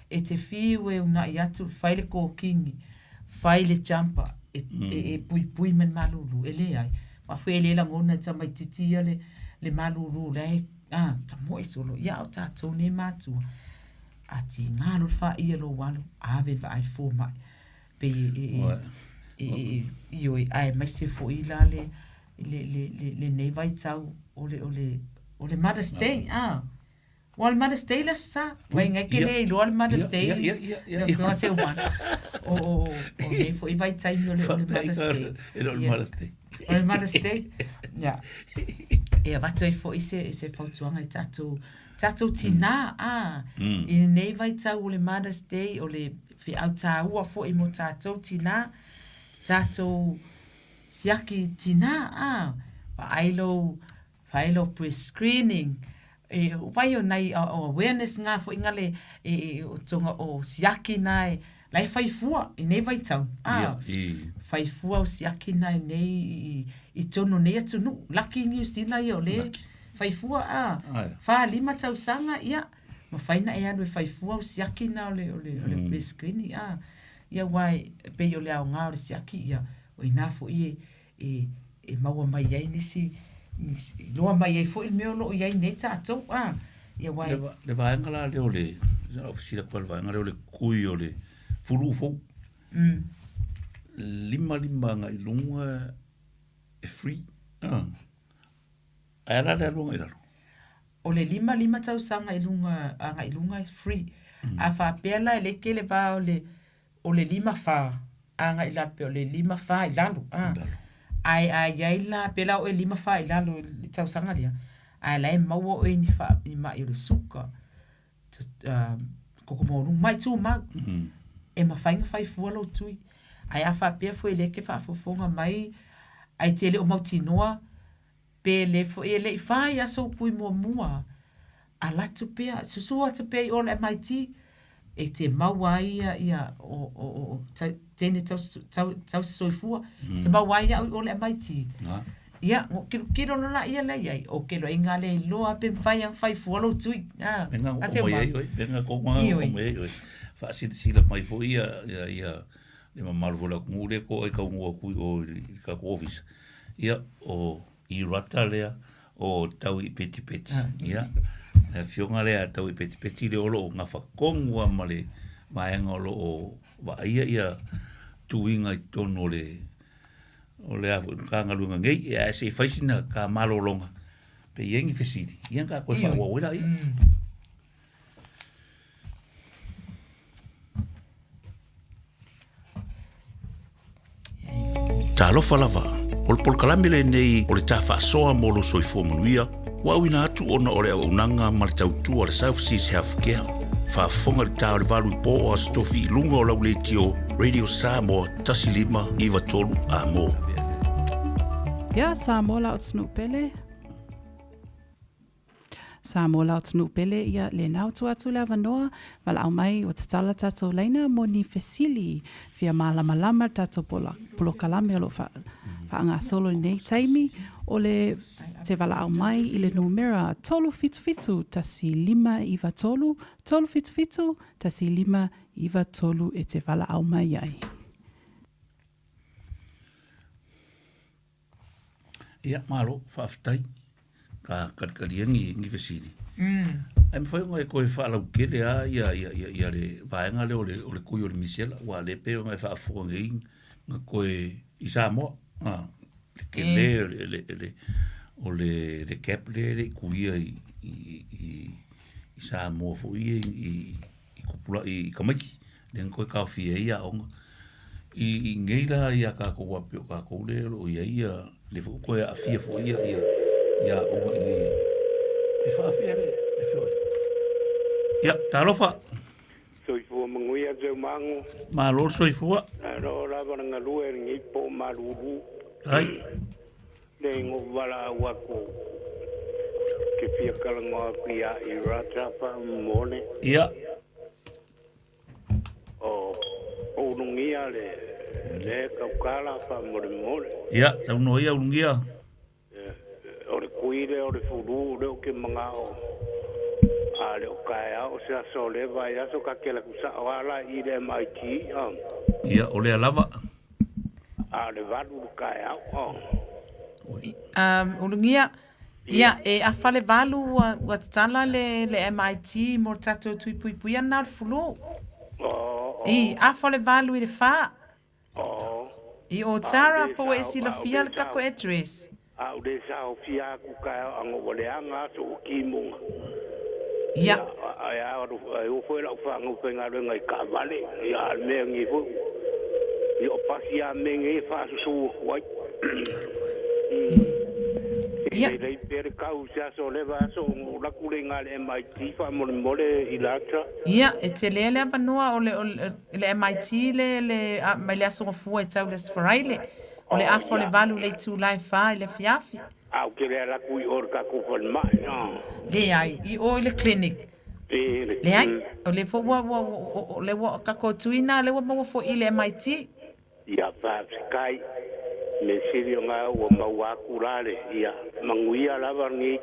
e te fiu e uunai atu, fai le kokini, fai le jumper, e, mm. e, e puipui mai le malulu, e leai. Aua foi e le lagona e tamaititi ia le, le malulu la e, ah, tamoe solo, ia a o tatou nei matua, a tiga loa le faia lou alo, ave le vaai fomai. Pei e, e, e, e, ioe, aemaise foi la le, le, le, le, lenei vaitau o le, o le, o le Mother's Day, ah. Ua o le Mother's Day le aso Sa. Vai ngai ke le iloa le Mother's Day. Ia, ia, ia, ia. Lau Seumanu. O, o, o nei foi vaitaimi o le, o le Mother's Day. E le o le Mother's Day. O le Mother's Day. Ia. E avatu ai foi se, se fautuaga i tatou, tatou tinā, ah. I lenei vaitau o le Mother's Day, o le feau tāua foi mo tatou tinā, tatou siaki tinā, ah, vaai lou, vaai lou breast screening, e vai o nai o awareness ngā foi nga le e, e, o tonga o siaki na e la e fai fua i nei vaitau ah, yeah, fai fua o siaki na i nei i, i tonu nei atunuu laki New Zealand ia o le fai fua ah, 4 5 tausaga ia mafai na e alu e fai fua o siaki na o le o le, o le breast screening ah. Ia aua e pei o le aoga o le siaki, ia, o i ina foi e, e, e maua mai ai nisi, nisi, iloa mai ai foi le mea o lo o i ai nei tatou, a, ia aua e. Le, le vaega la lea o le, sa ou fesili atu le vaega lea o le kui o le fulu fou. Mm. 55 agai i luga e free. Ah. Ae a la le alu agai i lalo? O le 55 tausaga i luga agai i luga e free. A faapea la e le tele va o le o le 54 agai i lalo pe o le 54 i lalo a. Ae a i ai la pe la oe 54 i lalo i le tausaga lea, ae la e maua oe i ni fa ni ma'i o le suka, koko maualuga, ma'i tumau, e mafai ona fai fua lou tui. Ae a faapea foi o lea e te faafofoga mai ae te le o mautinoa Pe le foi e le i fai aso kui muamua, ala atu pea, susu atu pea i o le MIT, e te maua ai ia, ia o, o, o, teine tausi, tau, tausi soifua, mm. te maua ai au i o le MIT. Ah. Ia, ngo kilo kilo lo la ia le iai, o ke lo inga le iloa pe mwhai ang whai fua lo tui. Ah, Menga o mai ai oi, menga ko nga o mai ai oi. Whaasilasila mai foi ia, ia, ia, le mamalu foi le atunuu lea ko ai taunuu atu i o i le tatou ofisa. Ia, o Irata lea, o Tauipetipeti. Ia, le afioga lea a Tauipetipeti lea o lo o gafa tonu lava ma le vaega o lo o vaaia ia tuiga i totonu o le o le a foi Matagaluega nei, ia ae se i fai sina ta malologa pe i ai ni fesili, ia ona ta toe faaauau ai laia. Talofa lava, o le polokalame lenei o le tā faasoa mo lou soifua manuia, ua auina atu ona o le auaunaga ma le tautua a le South Seas Healthcare. Faafofoga i le ta o le 8 i po o Aso Tofi i luga o lau leitio Radio Samoa 1593 Amo. Ia, Samoa la o atunuu pele. Samoa la atunuu pele ia lena ua tuu atu le avanoa valaau mai ua tatala tatou laina mo ni fesili fia malamalama le tatou polokalame o lo o faagasolo i lenei taimi o le te valaau mai i le numera 377 1593 377 1593 e te valaau mai ai. Ia, malo, faafetai. Ka kalikali ai ni, ni fesili. Ae mafai ona e toe faalautele lava ia, ia, ia, ia le vaega lea o le, o le tui o le misela, aua o lea e pei ona e faafofoga nei na toe i Samoa, a, le tele o le, le, le, o le, le gap lea e le i tuia i, i, i, i Samoa foi ia i, i tupula'i i tamaiti, lea na toe taofia ai aoga. I, i nei la ia tatou aua pei o tatou lea o lo o i ai ia, lea foi ua toe aafia foi ia, ia, ia aoga i inei. E faafefea le, le feoaiga? Ia, talofa. Soifua manuia Seumago. Malo le soifua. Malo lava le galue i lenei po malulu. Ai. Nei na ou valaau atu ou te fia talanoa atu ia Irata faamolemole. Ia. O Ulugia le le tautala faamolemole. Ia, saunoa ia Ulugia. O le kui lea o le fulu lea ou te manao a le o taeao se aso o lea vaiaso ta te alu atu sao lava la i le MIT. Ia, o lea lava. A o le valu le taeao. Ulugia, ia, e afa le valu ua, ua tatala le, le MIT mo le tatou tui puipuia lena o le fulu. Oh, oh. I, afa le valu i le whā. Oh. I o Tara, po ua e silafia le tako address. A u le saofia aku taeao aga ua leaga aso ua kimuga. Ia. Ae a ae o foi lau fanau faigaluega i taavale, ia a o le mea nei foi ua, ia o pasi a mea nei e faasusu atu ai. Ia. Se lelei pea le tau i se aso o lea vaiaso ona ou alu atu lea i ina i le MIT faamolemole i Lata. Ia, e tele le avanoa o le, o le MIT le, le, mai le Aso Gafua e tau i le Aso Faraile. O le afa o le valu i le itula e fa i le afiafi. A ou te le ala atu i o i le tatou falemai, a. Leai, i o i le clinic. Leai, o lea foi ua, ua, o lea ua tatou tuina, lea ua maua foi i le MIT. Ia, faafetai. Mea sili o na ua maua atu la le, ia, manuia lava lenei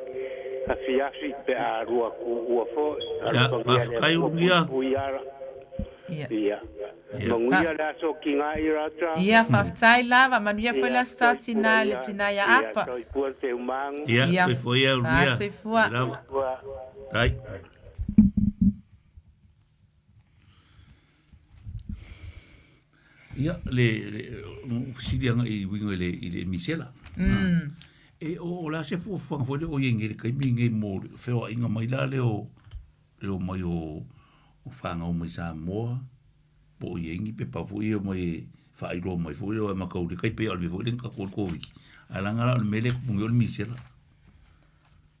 afiafi pe a alu atu ua foi. Ia, faafetai Ulugia. Puipui ala. Ia. Ia. Manuia le aso tina i rata. Ia, faafetai lava. Manuia foi le aso tina i le tina ia Apa. Ia, soifua Seumago. Ia, soifua ia Ulugia. Soifua. Soifua. Tai. Ia, le, le, fesili aga i uiga i le, i le misela. E, o, o le a se fuafuaga foi lea o i ai nei i le taimi lenei mo le feoaiga mai la lea o, le omai o, o fanau mai Samoa, po o i ai ni pepa foi ia omai e faailoa mai foi lea e matau le tai pei o le mea foi lea na tatou i le Koviti. Ae leaga la o le mea lea e tupu nei o le misela.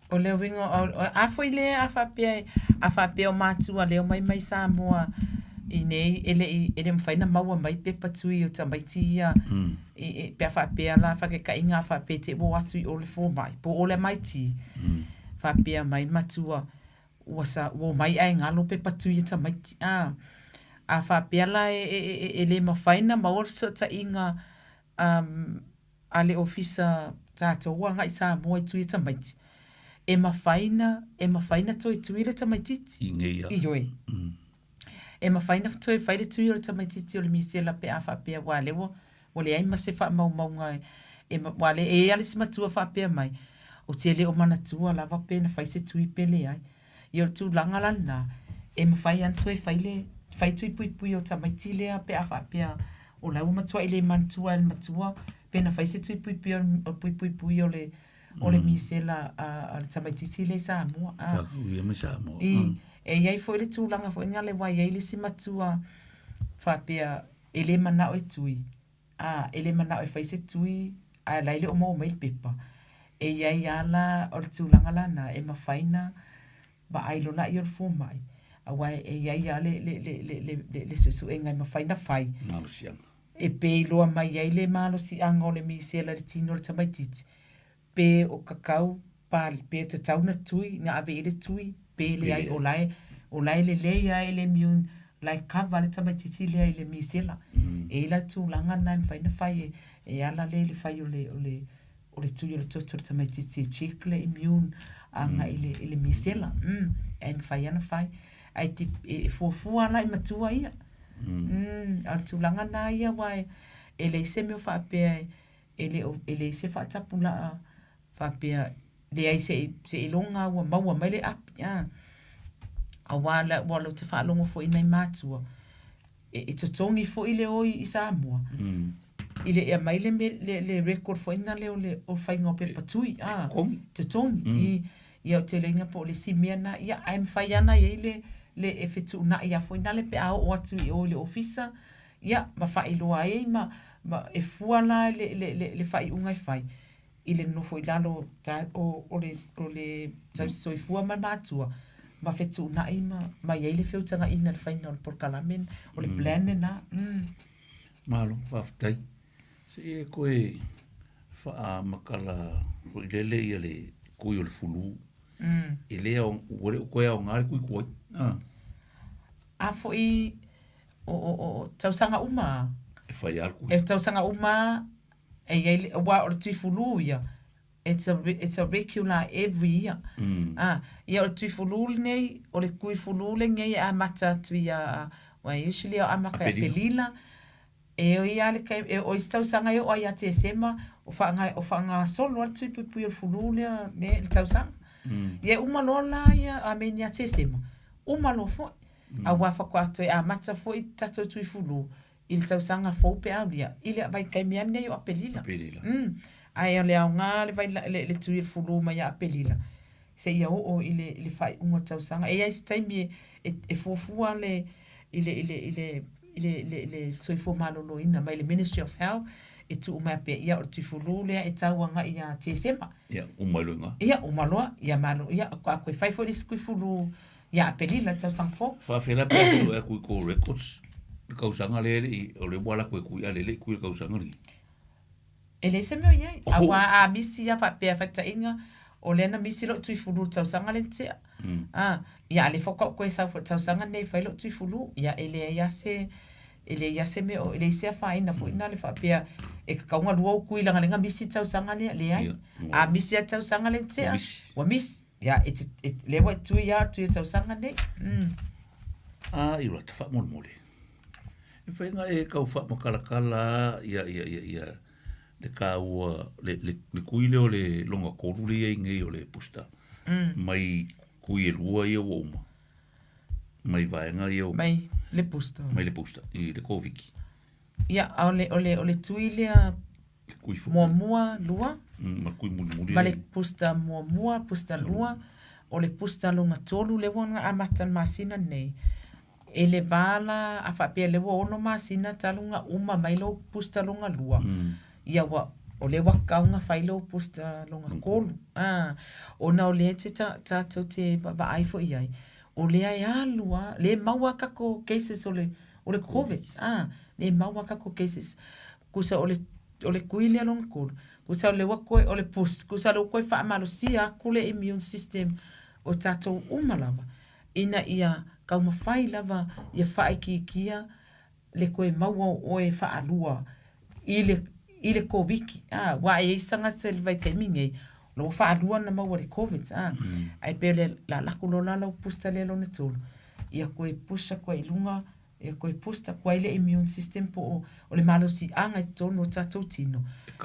O le uiga, a foi lea a faapea, a faapea o matua lea omai mai Samoa i nei, e le i, e le mafai ona maua mai pepa tui o tamaiti ia, i, i, pe a faapea la faataitaiga a faapea e te i ua o atu i o i le fomai, po o le MIT, faapea mai matua, ua sa, ua omai ae galo pepa tui a tamaiti, a. A faapea la e, e, e, e le mafai ona maua le fesootaiga, a le Ofisa tatou agai Samoa i tui a tamaiti, e mafai na, e mafai na toe tui le tamaitiiti. I nei a. Ioe. E mafai na toe fai le tui o le tamaitiiti o le misela pe a faapea aua lea ua, ua leai ma se faamaumauga e, e, aua lea e i ai lava le isi matua faapea mai, ou te le o manatua lava pe na fai se tui pe leai. Ia o le tulaga la lena, e mafai lava ona toe fai le, fai tui puipui o tamaiti lea pe a faapea o la ua matuai le manatua e le matua pe na fai se tui puipui o puipuipui o le o le misela a le tamaitiiti lea i Samoa. A. Ia mai Samoa. I, e i ai foi le tulaga foi lea aua e i ai le isi matua faapea e le manao e tui, a, e le manao e fai se tui ae la e le o maua mai le pepa, e i ai lava la, o le tulaga la lena, e mafai ona vaai loa lea o le fomai, aua e i ai lava le, le, le, le, le, le, le suesuega e mafai ona fai. Malosiaga. E pe iloa mai ai le malosiaga o le misela i le tino o le tamaitiiti, pe o kakau pa pe tatau na tui na ave i le tui pe leai o la e o la e lelei a i le immune la e cover le tamaitiiti lea i le misela. E i ai la tulaga na e mafai na fai e e ala lea i le fai o le o le o le tui o le toto o le tamaitiiti e check le immune agai i le i le misela. E mafai lava na fai ae te e fuafua la i matua ia. A o le tulaga na ia aua e leai se mea o faapea e. E le o, e leai se faatapulaa faapea, leai se i, se i loga ua maua mai le api, a. Aua la, aua ou te faalogo foi i nai matua, e, e totogi foi le o i Samoa, i le aumai le, le, le record foi na lea o le o faiga o pepa tui, a. Totogi. Totogi. I, ia ou te iloaina po o le isi mea na, ia, ae mafai lava ona i ai le, le e fetuunai lava foi nale pe a oo atu i o i le ofisa, ia, ma faailoa ai ma, ma e fua la le, le, le, le faaiuga e fai i le nofo i lalo o, o le, o le tausisoifua ma le matua ma fetuunai ma, ma i ai le feutagaiga i le faiga o le polokalame, o le plan lena. Mm. Malo, faafetai. Se i e koe faamatala foi lele ia le kui o le fulu. Mm. E le ao, ua le o koe aoga le kui tuai. Ah. A foi o, o, o tausaga uma a. E fai a le kui. E tausaga uma a, e i ai le, aua o le tui fulu ia, it's a, it's a regular every year. Mm. Ah, ia o le tui fulu lenei, o le kui fulu lenei e amata atu ia, well, usually e amata ia Apelila, e oi a le taimi, e oi se tausaga e oo ai ia Tesema, o whaanga, o whaangasolo a le tui puipui o le fulu lea, ne, le tausaga. Mm. Ia uma loa la ia, I mean ia Tesema, uma loa foi. Aua faatoa toe amata foi tatou tui fulu i le tausaga fou pe a aulia i le vaitaimi lava lenei o Aperila. Aperila. Mm. Ae o le aoga le, vai, le, le tui o le fulu mai ia Aperila seia oo i le, i le faaiuga o le tausaga. E i ai se taimi e, e, e fuafua le, i le, i le, i le, i le, le, le soifua maloloina mai le Ministry of Health e tuu mai faapea, ia o le tui fulu lea e tau agai ia Tesema. Ia, uma loa i ina. Ia, uma loa, ia malo, ia, a toe fai foi le isi tui fulu Ia Aperila le tausaga fou. Faafetai la pe a sue atu i kou records le kausaga lea e le i, o lea ua alu atu e kui a le le i kui le kausaga lenei. E leai se mea o i ai. Aua a misi lava faapea faitaʻiga, o lea na misi lou tuifulu i le tausaga lea na tea. A, ia a o lea faatoa ou toe sau foi i le tausaga lenei e fai lou tuifulu, ia e leai lava se, e leai lava se mea o, e leai se afaina foi lena le faapea e tatau ona lua ou kui leaga o lea na misi le tausaga lea. Leai. A misi lava le tausaga lea na tea, ua misi. Ia, e te, e, lea ua e tui lava tui o tausaga nei. Mm. A i rata faamolemole. E mafai ona e tau faamatalatala ia, ia, ia, ia le taua, le, le, le kui lea o le lona tolu lea i ai nei o le booster. Mm. Mai kui e lua ia ua uma. Mai vaega ia o... Mai le booster. Mai le booster, i le Koviti. Ia, a o le, o le, o le tui lea muamua, lua. Ma le kui mulimuli. Ma le booster muamua, booster lua. O le booster lona tolu lea ua amata i le masina lenei. E le va la, a faapea lea ua ono masina talu ona uma mai lou booster lona lua, ia ua, o lea ua tatau ona fai lou booster lona tolu. Ona o lea te tatou te vaavaai foi i ai, o lea e alu lava, lea e maua a tatou cases o le, o le Covid, lea e maua a tatou cases. Tusa o le, o le kui lea lona tolu, tusa o lea ua toe, o le boost, tusa o lea ua toe faamalosia atu le immune system o tatou uma lava, ina ia taumafai lava ia faaitiitia le toe maua o oe faalua i le, i le Koviti, a, aua e i ai isi tagata i le vaitaimi nei, o la ua faalua ona maua i le Covid, a, ae pei o le a alu atu loa la lau booster lea lona tolu, ia toe push atu ai i luga E toe boost atu ai le immune system po o, o le malosiaga i totonu o tatou tino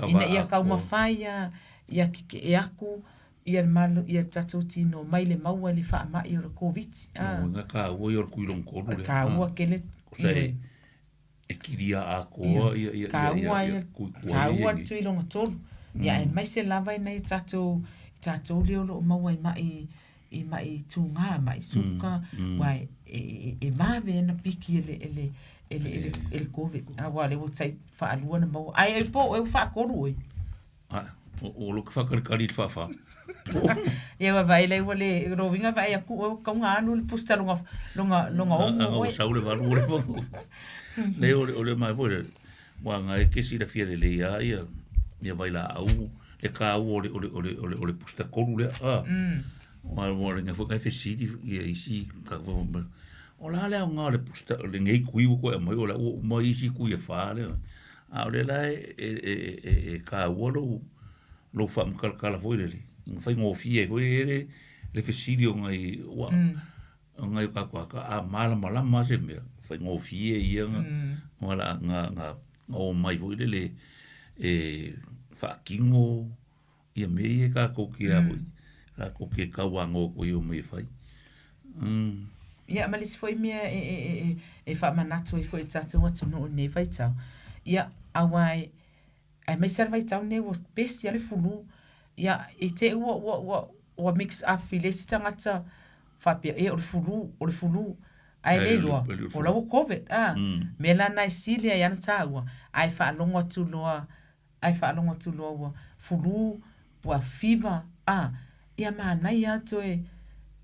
ina ia taumafai ia, ia kekeʻe atu ia le malo, ia tatou tino mai le maua i le faamai o le Koviti. Ah. Lona uiga taua ia o le kui lona tolu lea. Taua tele. Kusa e, e kilia atoa ia, ia, ia, ia, kui kuai taua le tui lona tolu. Ia aemaise lava i nai o tatou, i tatou lea o lo o maua i mai i maʻi tūgā, maʻi suka, aua e vave ana piki e le, e le, e le, e le, e le Covid. Aua o lea ua tai faalua ona maua. Ae oi po o oe ua faatolu oe. A, o lou faakalikali i le faafa. Ia ua vaai lea ua le, lona uiga vaai atu oe ua tatau ona alu le booster lona, lona, lona ono oe. Ua sau le valu o le fono. Leai o le, o le mea foi lea, aua na e te silafia lelei lava ia, ia vailaau le taua o le, o le, o le, o le, o le booster tolu lea. A, ua, ua le foi na e fesili ia isi tagata fai mai, o le a le aoga o le booster, o lenei kui ua toe aumai o la ua uma isi kui e fa lea. A o lea la e, e, e, e, e taua lou, lou faamatalatala foi lele, ina faigofie ai foi le, le fesili o nai, ua, o nai o tatou tagata, a malamalama lava se mea, faigofie ia na, na, na, na omai foi lele e, faatino ia mea ia e tatou te a foi, tatou te tauano atu ai o mea e fai. Ia, ma le isi foi mea e, e, e, e, e faamanatu ai foi i le tatou atunuu i lenei vaitau, ia, aua e, aemaise lava le vaitau lenei ua pesi lava le fulu. Ia, i te i ua, ua, ua, ua mix up i le isi tagata faapea, e o le fulu, o le fulu. Ae le iloa, o la ua Covid, a. Mea la na e sili ai lava ona taua, ae faalogo atu loa ae faalogo atu loa ua fulu, ua fever, a, ia manaia lava toe,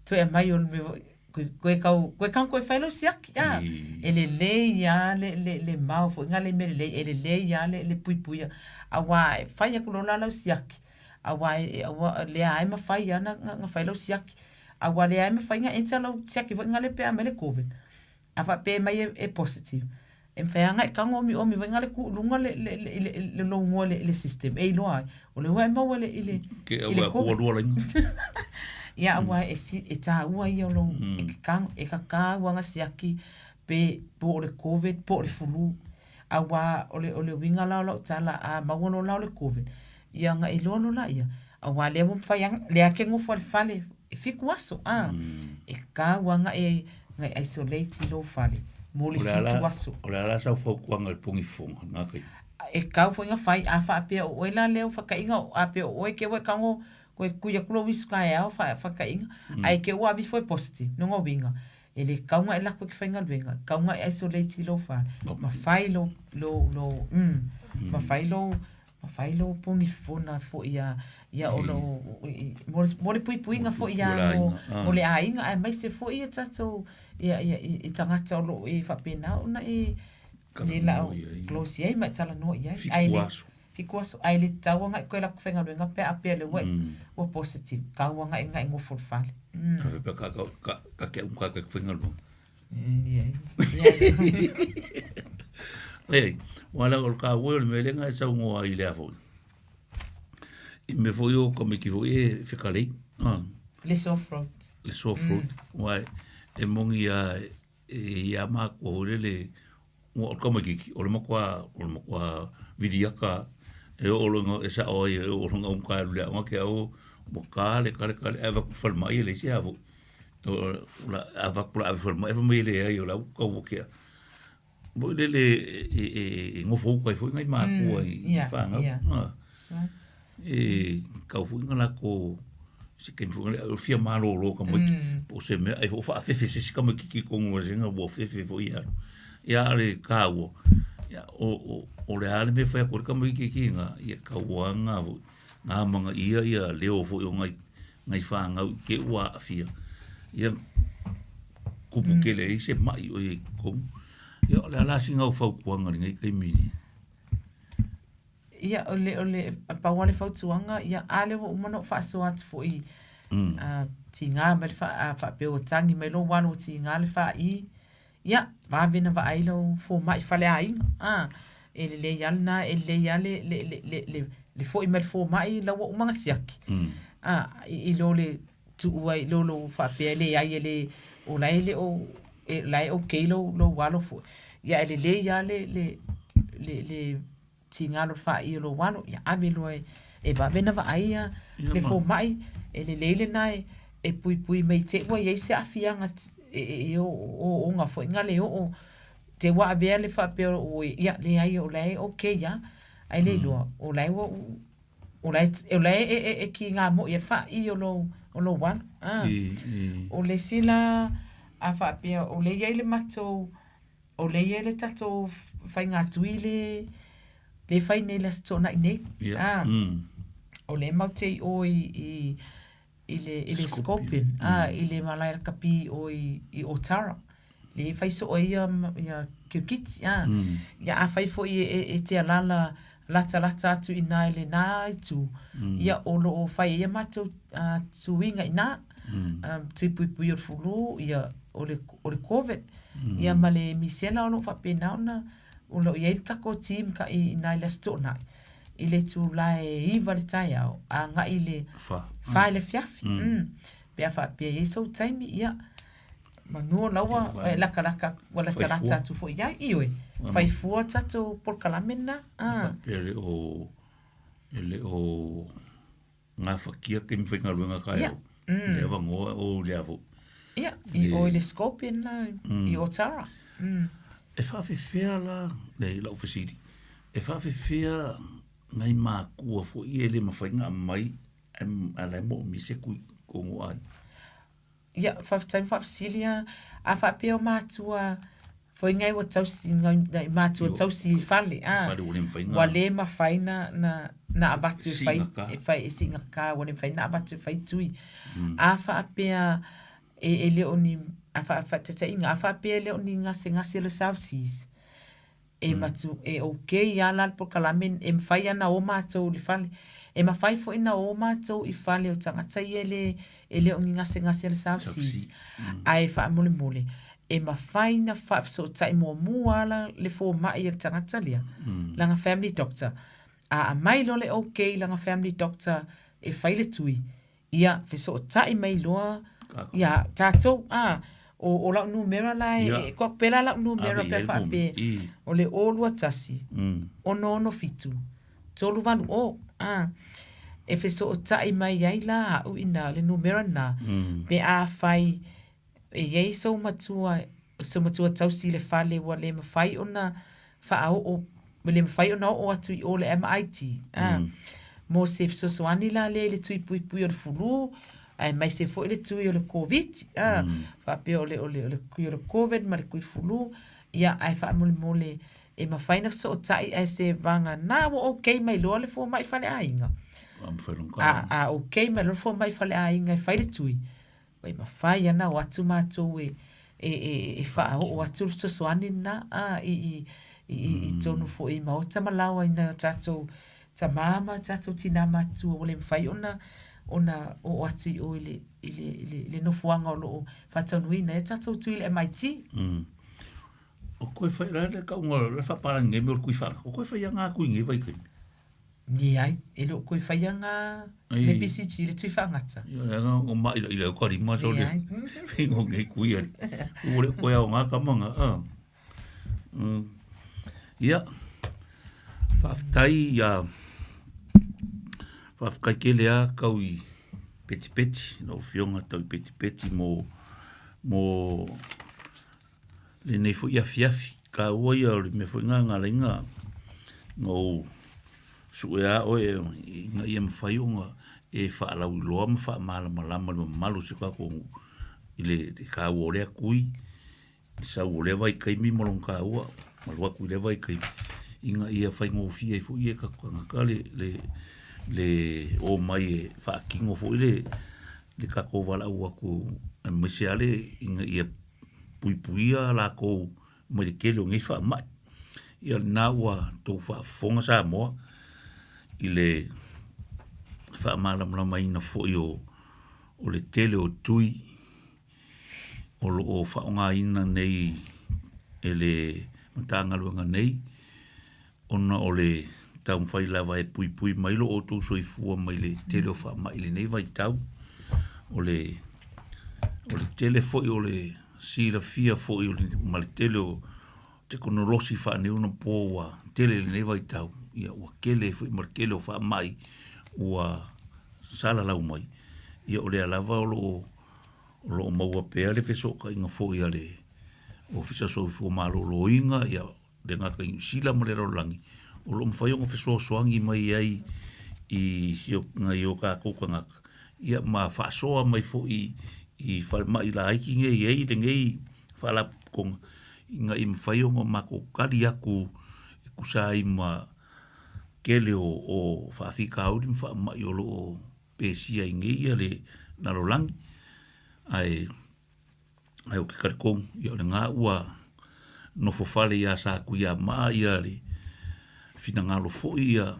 toe aumai o le mea foi, koe tau, koe tau koe fai lau siaki, a. E lelei lava le, le, le mao foi lena le mea lelei, e lelei lava le, le puipuia, aua e fai atu loa la lau siaki, aua e, aua, lea lava e mafai lava ona fai lau siaki, aua o lea lava e mafai ona enter lau siaki foi lena pe a aumai le Covid. A faapea mai e positive, E mafai lava ona e tago omiomi foi na le tuu i luga le, le, le, le, le lou igoa i le system e iloa ai, o lea ua e maua i le, i le, Ke au a kua lua laina. Ia, aua e, si, e tāua ia o lou, e kaka, e kaka au ana siaki pe po o le Covid po o le flu. Aua o le, o le uiga la o lau tala, a maua loa la o le Covid, ia ona iloa loa laia, aua lea ua mafai lava, lea e te nofo lava i le fale e fitu aso, a, e tatau lava ona e, ona e isolate i lou fale mo le fitu aso. O le a la sau fautuaga i le pogifoga i lena taimi? E tatau foi ona fai, a faapea o oe la lea ua fataina, a faapea o oe te ua e tago koe tui atu lou isu taeao fataina, ae te i ua ave ifo e positive, lona uiga, e le tatau ona e alu atu e te faigaluega, e tatau ona e isolate i lou fale, ma fai lou, lou, lou, ma fai lou, Ma fai lou pogifona foi ia, ia o lou, mo le puipuiga foi ia mo, mo le aiga aemaise foi ia tatou, ia, ia, i tagata o lo o e faapena ona e, le lau close i ai ma e talanoa i ai. Fitu aso. Fitu aso. Ae le tatau ona e toe alu atu faigaluega pe a faapea o lea ua, ua positive. Tatau ona e nofo i le fale. Ka, ka, ka, ka, ka, ka, ka, faigaluega. Leai, aua la o le kāua o le mea lea na e saunoa ai i le a foi. I mea foi o tamaiti foi e fekalei. Ah. Le sore throat. Le sore throat. Aua e moni a e ia mākua foi lele ua o le tamaititi o le matua o le matua viliaka e oo loa e sao ai e oo loa ina umuka e alu i le aoga ke au ua kale kale kale ae avatu i le falemai e leai se a foi. O la avatu la ave falemai fai mai e leai o la ua tau ake a. Foi lele e nofo uka ai foi nai mākua i whanau. E kau foi na lakou se taimi foi lea o fia malolo tamaiti po o se mea ai foi faafefe se isi tamaititi i totonu o le vasega ua fefe foi e alu. Ia a o le taua, ia o le a le mea e fai atu ai le tamaititi lena, ia tauaga foi na amanaia ia leo foi o nai nai fanau i te i ua aafia, ia kupu tele ai se mai o ia i totonu. Ia o le a la sina au fautuaga i lenei taimi nei? Ia, o le, o le, pau lava le fautuaga, ia, a lea ua uma ona ou faasoa atu foi, a tiga mai le fa, a faapea ua tagi mai lou alo ua tiga le fa'i, ia, vave ona vaai lau fomai faleaiga, a, e lelei lava lena, e lelei lava le, le, le, le, le, le foi mai le fomai la ua uma ona siaki, a, i lo le tuu ai i lo lou faapea e leai e le, o la e le o, o la e okay lou, lou alo foi. Ia, e lelei lava le, le, le, le tiga o le fa'i o lou alo, ia ave loa e vave ona vaai ia le fomai, e lelei lena e puipui mai te i ua i ai se aafiaga e ooooga foi na le oo te ua avea le faapea ua ia leai o la e okay lava, ae le iloa o la e ua o la e o la e kiga moi ai le fa'i o lou o lou alo. O le isi la a faapea o lea e i ai le matou O lea e i ai le tatou faigatui le le fai nei i le Aso Toonai nei. Yeah. Ah. O lea matou te i o i, i, i le, i le Scorpion, ah, i le malae lakapi o i, i Otara. Lea e fai soo ai ia, ia kirikiti, ah. Ia afai foi e, e, e te alaala latalata atu i ina i lena itu, ia o lo o fai ai a matou uh, tuiga i ina, um, tui puipui o le fulu, ia o le, o le Covid, ia ma le misela o lo o faapena ona o lo o i ai le tatou team ka i ina i le Aso Toonai, i le itula e 9 i le taeao, agai i le 4 i le afiafi. Pe a faapea e i ai sou taimi, ia, Manu o la ua e latalata, ua latalata atu foi i ai, ioe, fai fua tatou polokalame lena. Faapea le o... E le o gafatia taimi faigaluega taeao. Le avanoa o le a foi. Ia, i o i le Scorpion la, i Otara. E faafefea la, le lau fesili, e faafefea nai matua foi ia e le mafai ona aumai ae la e moomia se tui tonu o aiga? Ia, faafetai mo faafesili a. A faapea o matua foi nei ua tausi, nai matua tausi i fale, a, ua le mafai na, na, na avatu e fai, e fai, e siigata, ua le mafai na avatu e fai tui. A faapea e, e le o ni, a faataitaiga, a faapea e le o ni gasegase o le South Seas, e matu, e okay lava la le polokalame, e mafai lava ona o matou i le fale. E mafai foi ona o matou i fale o tagata ia e le, e le o ni gasegase a le South Seas. Ae faamolemole, e mafai ona faafesootai muamua lava le fomai a le tagata lea, lana family doctor. A aumai loa le okay i lana family doctor e fai le tui, Ia, fesootai mai loa ia tatou, a, o, o lau numera la e, e tuu atu pea la lau numera pe a faapea, o le 021 667 380, a, e fesootai mai ai la au i ina le numera lena, pe afai e i ai sou matua, sou matua tausi i le fale ua le mafai ona faaoo, ua le mafai ona oo atu i o le MIT, a, mo se fesoasoani la lea i le tui puipui o le fulu, aemaise foi le tui o le Koviti, a, faapea o le, o le, o le tui o le Covid ma le tui fulu, ia, ae faamolemole e mafai ona fesootai ae se vagana ua okay mai loa le fomai faleaiga. A, a okay mai loa le fomai faleaiga e fai le tui, E mafai ana o atu matou e e faaoo atu le fesoasoani lena a i i totonu foi i maota ma laoa i nai o tatou tama ma tatou tina matutua ua le mafai ona ona oo atu i o i le i le i le nofoaga o lo o faataunuuina ai tatou tui i le MIT. O koe whai, la le kaunga, la whaparangi nei me o le kui whanga. O koe whai a ngā kui nei vaitaimi. Leai, e le o koe whaia ngā le PCG, le tui whaangata. Ia, le anga o mai la ila o karima so le whingo ngei kui ari. Ua le koe au ngā kamanga. A. Ia, whaaftai ia, whaafkai kele a kau i peti peti, no fionga tau i peti peti mo, mo lenei foi afiafi. Kāua ia o le mea foi ngā ngā lainga ngau sue a oe ina ia mawhai o ngā e whaalauiloa ma whaamalamalama le mamalu o si o kākou i le kāua o lea kui, i sau o lea vaikaimi ma lona kāua, ma alu atu i lea vaikaimi, ina ia faigofie ai foi e tatou tagata le, le, le o mai e faatino foi le, le tatou valaau atu aemaise lava le ina ia puipuia latou mai le tele o nei faamai. Ia lena ua tou faafofoga Samoa i le faamalamalamaina foi o o le tele o tui o lo o faaaogaina nei e le Matagaluega nei ona o le taumafai lava e puipui mai lo outou soifua mai le tele o faamai i lenei vaitau. O le, o le tele foi o le silafia foi o le, ma le tele o tekonolosi faaneionapo ua tele i lenei vaitau, ia ua tele foi ma le tele o faamai ua salalau mai. Ia o lea lava o lo o, o lo o maua pea le fesootaiga foi a le Ofisa Soifua Maloloina, ia le gata i Niu Sila ma le lalolagi, o lo o mafai ona fesoasoani mai ai i si o, nai o tatou tagata, ia ma faasoa mai foi i falemai laiti nei e i ai lenei faalapotopotoga, ina ia mafai ona matou tali atu e tusa ai ma tele o, o faafitauli ma faamai o lo o pesia i nei ia le lalolagi. Ae Ae ou te talitonu, ia o lena ua nofo fale ia Satuiamaa ia le finagalo foi ia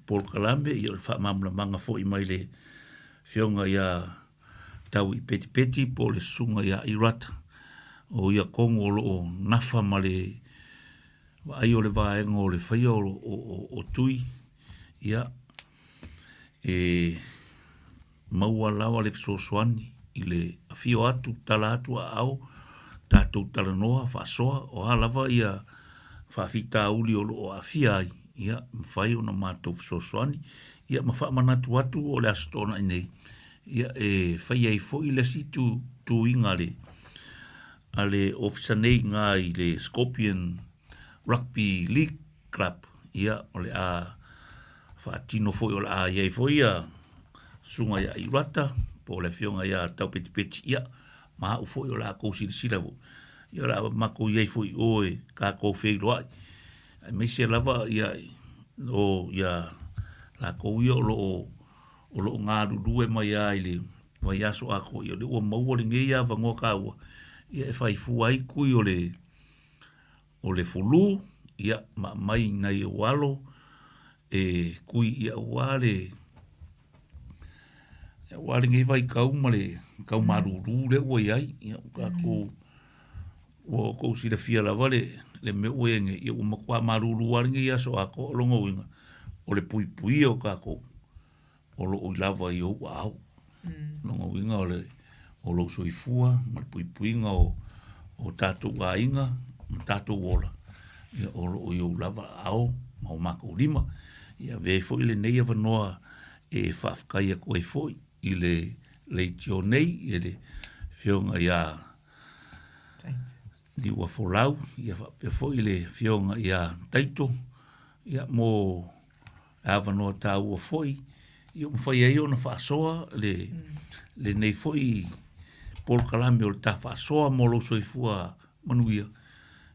polokalame, ia o le faamalamalamaga foi mai le Afioga ia Tauii Petipeti po o le Susuga ia Irata, o ia tonu o lo o nafa ma le vaai o le vaega o le faia o tui, ia, e Maua lava le fesoasoani i le afio atu, tala atu aao, tatou talanoa, faasoa, o a lava ia faafitauli o lo o aafia ai, ia, mafai ona matou fesoasoani. Ia ma faamanatu atu o le Aso Toonai nei, ia e fai ai foi le isi tu, tuiga a le, a le ofisa nei i ina i le Scorpion Rugby League Club, ia o le a faatino foi o le a i ai foi ia susuga ia Irata po o le afioga ia Taupetipeti, ia ma au foi o le a kou silasila foi, ia o le a matou i ai foi i o e tatou feiloai, aemaise lava ia o ia latou ia o lo o o lo o galulue mai lava i le vaiaso atoa, ia o lea ua maua lenei avanoa taua ia e fai fua ai tui o le o le fulu, ia ma aumai i nai ou alo e kui ia aua le aua lenei vaitau ma le tau malulu lea ua i ai. Ia ua tatou ua outou silafia lava le le mea ua i ai nei, ia ua matua malulu lava lenei aso atoa. O lona uiga, o le puipuia o tatou o lo o i lava i ou aao. O lona uiga o le o lou soifua ma le puipuiga o o tatou aiga ma tatou ola, ia o lo o i ou lava aao ma o matou lima. Ia avea ai foi lenei avanoa e faafetai atu ai foi i le leitio nei i le Afioga ia Niuafolau, ia faapea foi le Afioga ia Taito, ia mo le avanoa taua foi ia ua mafai ai ona faasoa le, lenei foi polokalame o le ta faasoa mo lou soifua manuia,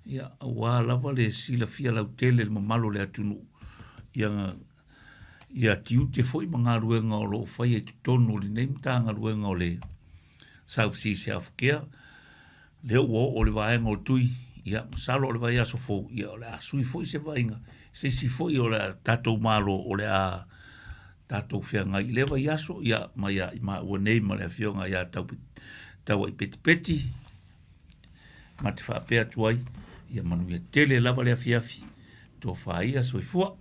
ia aua lava le silafia lautele e le mamalu o le atunuu ia ia tiute foi ma galuega o lo o faia i totonu o lenei Matagaluega o le South Seas Health Care. Lea ua oo le vaega o le tui, ia masalo o le vaiaso fou, ia o le a sui foi se vaaiga, se isi foi o le tatou Malo o le a tatou feagai i lea vaiaso, ia ma ia i maua nei ma le afioga ia Tauaipetipeti, ma te faapea atu ai, ia manuia tele lava le afiafi, tofa ia soifua.